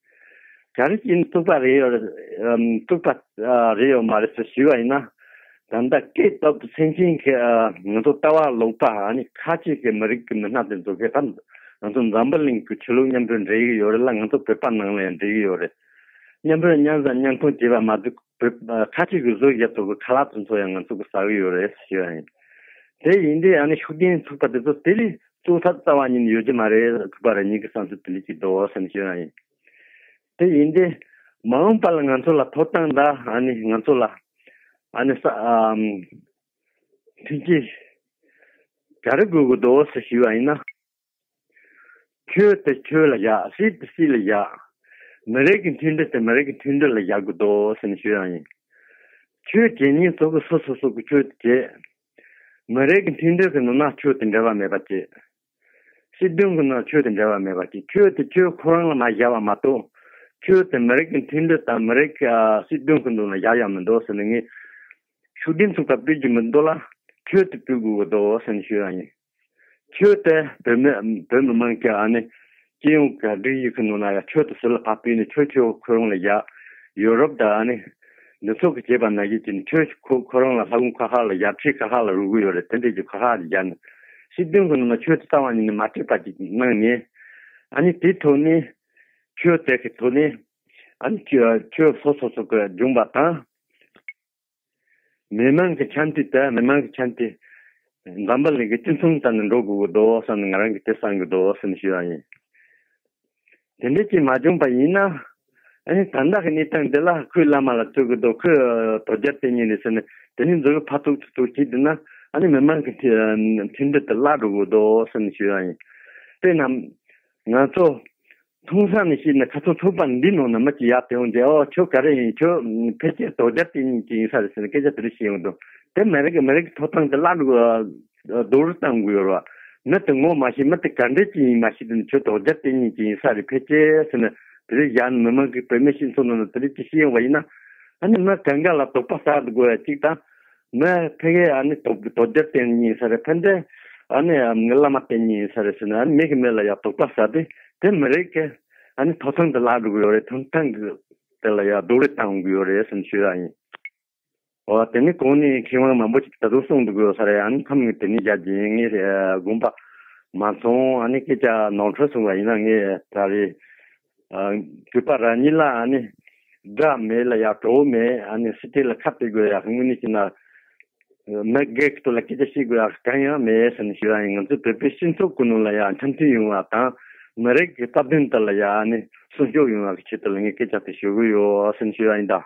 ག་རེ་བྱས་ནས་རྩུབ་པ་རེད་ཡོད་རེད་རྩུབ་པ་རེད་ཡོད་མ་རེད་ཟེར་ཞུས་པ་ཡིན་ན། ད་ལྟ་སྐད་བཏབ་སེམས་ཅན་གྱི་ང་ཚོ་ལྟ་བ་ལོག་པ་ཨ་ནི་ཁ་ཆེ་གི་མི་རིགས་ཀྱི་མི་སྣ་དེ་ཚོ་གིས་ད་ང་ཚོ་འཛམ་བུ་གླིང་གི་ཆོས་ལུགས་མཉམ་དུ་འབྲེལ་གྱི་ཡོད་རེད་ལ་ང་ཚོ་བོད་པ་ནང་ལ་ཡང་འབྲེལ་གྱི་ཡོད་རེད། མཉམ་དུ་མཉམ་བཟའ་མཉམ་འཐུང་བྱས་པ་མ་གཏོགས་བོད་པ་ཁ་ཆེ་གི་བཟོ་རྒྱབ་ཐོག་གི་ཁ་ལག་དེ་ཚོ་ཡང་ང་ཚོ་གིས་ཟ་གི་ཡོད་རེད་ཞུ་ཡ་ཡིན། དེ་ཡིན་དུས་ཨ་ནི་ཤུགས་ལྡན་ཚོགས་པ་དེ་ཚོ་དེ་ལས་གཙོ་ཐབས་རྩ་བ་ཉིད་ནས་ཡོད་ཀྱི་མ་རེད་གུས་པ་རང་ཉིད་ཀྱི་བསམ་ཚུལ་དེ་འདྲ་ཅིག་འདུག་ཟེར་ནས་ཞུ་ཡ་ཡིན། དེ་ཡིན་དུས་མ་འོངས་པ་ལ་ང་ཚོ་ལ་ཐོབ་ཐང་དང་ཨ་ནི་ང་ཚོ་ལ་ཨ་ནི་ས་ཨམ་མཐུན་རྐྱེན་ག་རེ་དགོས་ཀྱི་འདུག་ཟེར་ཞུས་པ་ཡིན་ན། ཆོས་དེ་ཆོས་ལ་བཞག་སྲིད་དེ་སྲིད་ལ་བཞག་མི་རིགས་ཀྱི་མཐུན་སྒྲིལ་དེ་མི་རིགས་ཀྱི་མཐུན་སྒྲིལ་ལ་བཞག་དགོས་འདུག་ཟེར་ནས་ཞུ་ཡ་ཡིན། ཆོས་བྱེད་མཁན་ཚོ་གིས་སོ་སོ་སོ་གི་ཆོས་དེ་བྱེད། མི་རིགས་ཀྱི་མཐུན་སྒྲིལ་གྱི་ནང་ན་ཆོས་དེ་འབྲེལ་བ་མེད་པ་བྱེད། སྲིད་དོན་གྱི་ནང་ཆོས་དེ་འབྲེལ་བ་མེད་པ་བྱེད་ཆོས་དེ་ཆོས་ཁོ་རང་ལ་མ་བཞག་པ་མ་གཏོགས། ཆོས་དེ་མི་རིགས་ཀྱི་མཐུན་སྒྲིལ་དང་མི་རིགས་ཀྱི་ཨ་སྲིད་དོན་གྱི་ནང་ལ་བཞག་ཡ་མི་འདུག་ཟེར་ནས་ངས་ཤུགས་ལྡན་ཚོགས་པ་སྤེལ་རྒྱུ་མི་འདུག་ལ་ཆོས་དེ་སྤེལ་དགོས་ཀྱི་འདུག་ཟེར་ནས་ཞུ་ཡ་ཡིན། ཆོས་དེ་བོད་མི་བོད་མི་མང་གི་ཨ་ནི་སྤྱི་ཡོངས་ཀྱི་སྒྲིག་གཞི་གི་ནང་ལ་ཡང་ཆོས་དེ་ཟུར་ལ་ཕར་སྤེལ་ནས་ཆོས་ཆོས་ཁོ་རང་ལ་བཞག་ཡོ་རོབ་དང་ཨ་ནི་འདི་ཚོ་གི་བྱས་པ་ནང་བཞིན་གྱི་ནི་ཆོས་ཁོ་ཁོ་རང་ལ་ལྷ་ཁང་ཁ་ཁ་ལ་བཞག་ཁྲི་ཁ་ཁ་ལ་རུ་གི་ཡོད་རེད། དེ་འདྲས་ཀྱི་ཁ་ཁ་ལ་བཞག་ནས་སྲིད་དོན་གི་ནང་ལ་ཆོས་དེ་རྩ་བ་ཉིད་ནས་མ་སྤྲད་པ་ཅིག་གནང་ནས་ཨ་ནི་དེའི་ཐོག་ནས་ཆོས་དེ་གི་ཐོག་ནས་ཨ་ནི་ཆོས་ཆོས་སོ་སོ་སོ་གི་སྦྱོང་བ་དང་། མི་མང་གི་འཆམ་མཐུན་དེ་མི་མང་གི་འཆམ་མཐུན། འཛམ་བུ་གླིང་གི་སྤྱི་མཚུངས་ལྟར་ནས་འགྲོ་དགོས་ཀྱི་འདུག་བསམ་ནས་ང་རང་གིས་དེ་བསམ་གྱི་འདུག་ཟེར་ནས་ཞུ་བ་ཡིན། དེ་འདྲ་ཅིག་མ་བྱུང་པ་ཡིན་ན། ཨ་ནི་ད་ལྟ་གི་གནས་སྟངས་འདི་ལ་ཁོས་བླ་མ་ལ་བསྟོད་ཀྱི་འདུག་ཁོས་དོལ་རྒྱལ་བསྟེན་མཁན་རེད་ཟེར་ནས་དེ་ནས་འཛུགས་ཕར་ཐུག་ཐུག་ཐུག་བྱས་བསྡད་ན་ཨ་ནི་མི་མང་གི་མཐུན་སྒྲིལ་དེ་བརླག་འགྲོ་གི་འདུག་ཟེར་ནས་ཞུ་བ་ཡིན། དཔེར་ན། ང་ཚོ། མཐོང་ས་ནས་བཤད་ན་ཁ་སང་ཚོགས་པ་འདིའི་ནང་ན་མི་གཅིག་ཡར་དེ་འོང་རྗེས་ཨོ་ཁྱོད་ག་རེ་ཡིན་ཁྱོད་ཕལ་ཆེར་དོལ་རྒྱལ་བསྟེན་མཁན་ཅིག་ཡིན་ས་རེད་ཟེར་ནས་སྐད་ཆ་དེ་འདྲ་བཤད་ཡོང་དུས་དེ་མི་རིགས་མི་རིགས་ཀྱི་ཐོབ་ཐང་དེ་བརླག་འགྲོ་རྡོག་རོལ་བཏང་དགོས་རེད་བ། མི་དེ་ངོ་མ་ཤེས་མི་དེ་ག་འདྲ་ཅིག་ཡིན་མ་ཤེས་དུས་ཁྱོད་དོལ་རྒྱལ་བསྟེན་མཁན་ཅིག་ཡིན་ས་རེད་ཕལ་ཆེར་ཟེར་ནས་དེ་རིགས་ཡར་ནས་མི་མང་གིས་བོད་མི་སྤྱི་ཚོགས་ནང་ན་དེ་རིགས་ཅིག་བཤད་ཡོང་བ་ཡིན་ན་ཨ་ནི་མི་གང་ག་ལ་དོགས་པ་ཟ་དགོས་ཡ་གཅིག་དང་། མི་ཕ་གིར་ཨ་ནི་དོགས་དོལ་རྒྱལ་བསྟེན་མཁན་ཡིན་ས་རེད་ཕ་འདྲེ་ཨ་ནི་བླ་མ་བསྟེན་མཁན་ཡིན་ས་རེད་ཟེར་ན་ཨ་ནི་མི་གི་མི་ལ་ཡང་དོགས་པ་ཟ་སྟེ་དེ་མི་རིགས་ཀྱི་ཨ་ནི་ཐོབ་ཐང་དེ་བརླག་འགྲོ་གི་ཡོད་རེད། ཐོབ་ཐང་གི་དེ་ལ་ཡང་རྡོག་རོལ་བཏང་གི་ཡོད་རེད་ཟེར་ནས་ཞུ་ཡ་ཡིན། འོ་དེ་ནི་གོང་ནས་མཁས་དབང་མང་པོ་ཞིག་ད་དུང་གསུང་འདུག་གི་ཡོད་ས་རེད། ཨ་ནི་ཁམས་ངས་དེ་ནས་རྒྱག་རྒྱུ་ཡིན། ངས་དགོངས་པ་མ་ཚོམ། ཨ་ནི་སྐད་ཆ་ནོར་འཁྲུལ་སོང་བ་ཡིན་ན་ངས་ད་རེས། ཨ། གུས་པ་རང་ཉིད་ལ་ཨ་ནི་དགྲ་མེད་ལ་ཡ་གྲོགས་མེད། ཨ་ནི་སྲིད་དེ་ལ་ཁ་གཏད་དགོས་ཡ་དངོས་གནས་བྱས་ན་མི་སྒེར་གྱི་ཐོག་ལ་སྐད་ཆ་བཤད་དགོས་ཡ་གང་ཡང་མེད་ཟེར་ནས་ཞུ་ཡ་ཡིན། ང་ཚོ་བོད་པའི་སྤྱི་ཚོགས་ཀྱི་ནང་ལ་ཡ་འཆམ་མཐུན་ཡོང་བ་དང་མི་རིགས་ཀྱི་རྩ་དོན་དེ་ལ་ཡ་ཨ་ནི་སྲུང་སྐྱོབ་ཡོང་བ་གི་ཆེད་དུ་ལ་ངས་སྐད་ཆ་དེ་ཞུ་གི་ཡོད་ཟེར་ནས་ཞུ་ཡ་ཡིན་ད།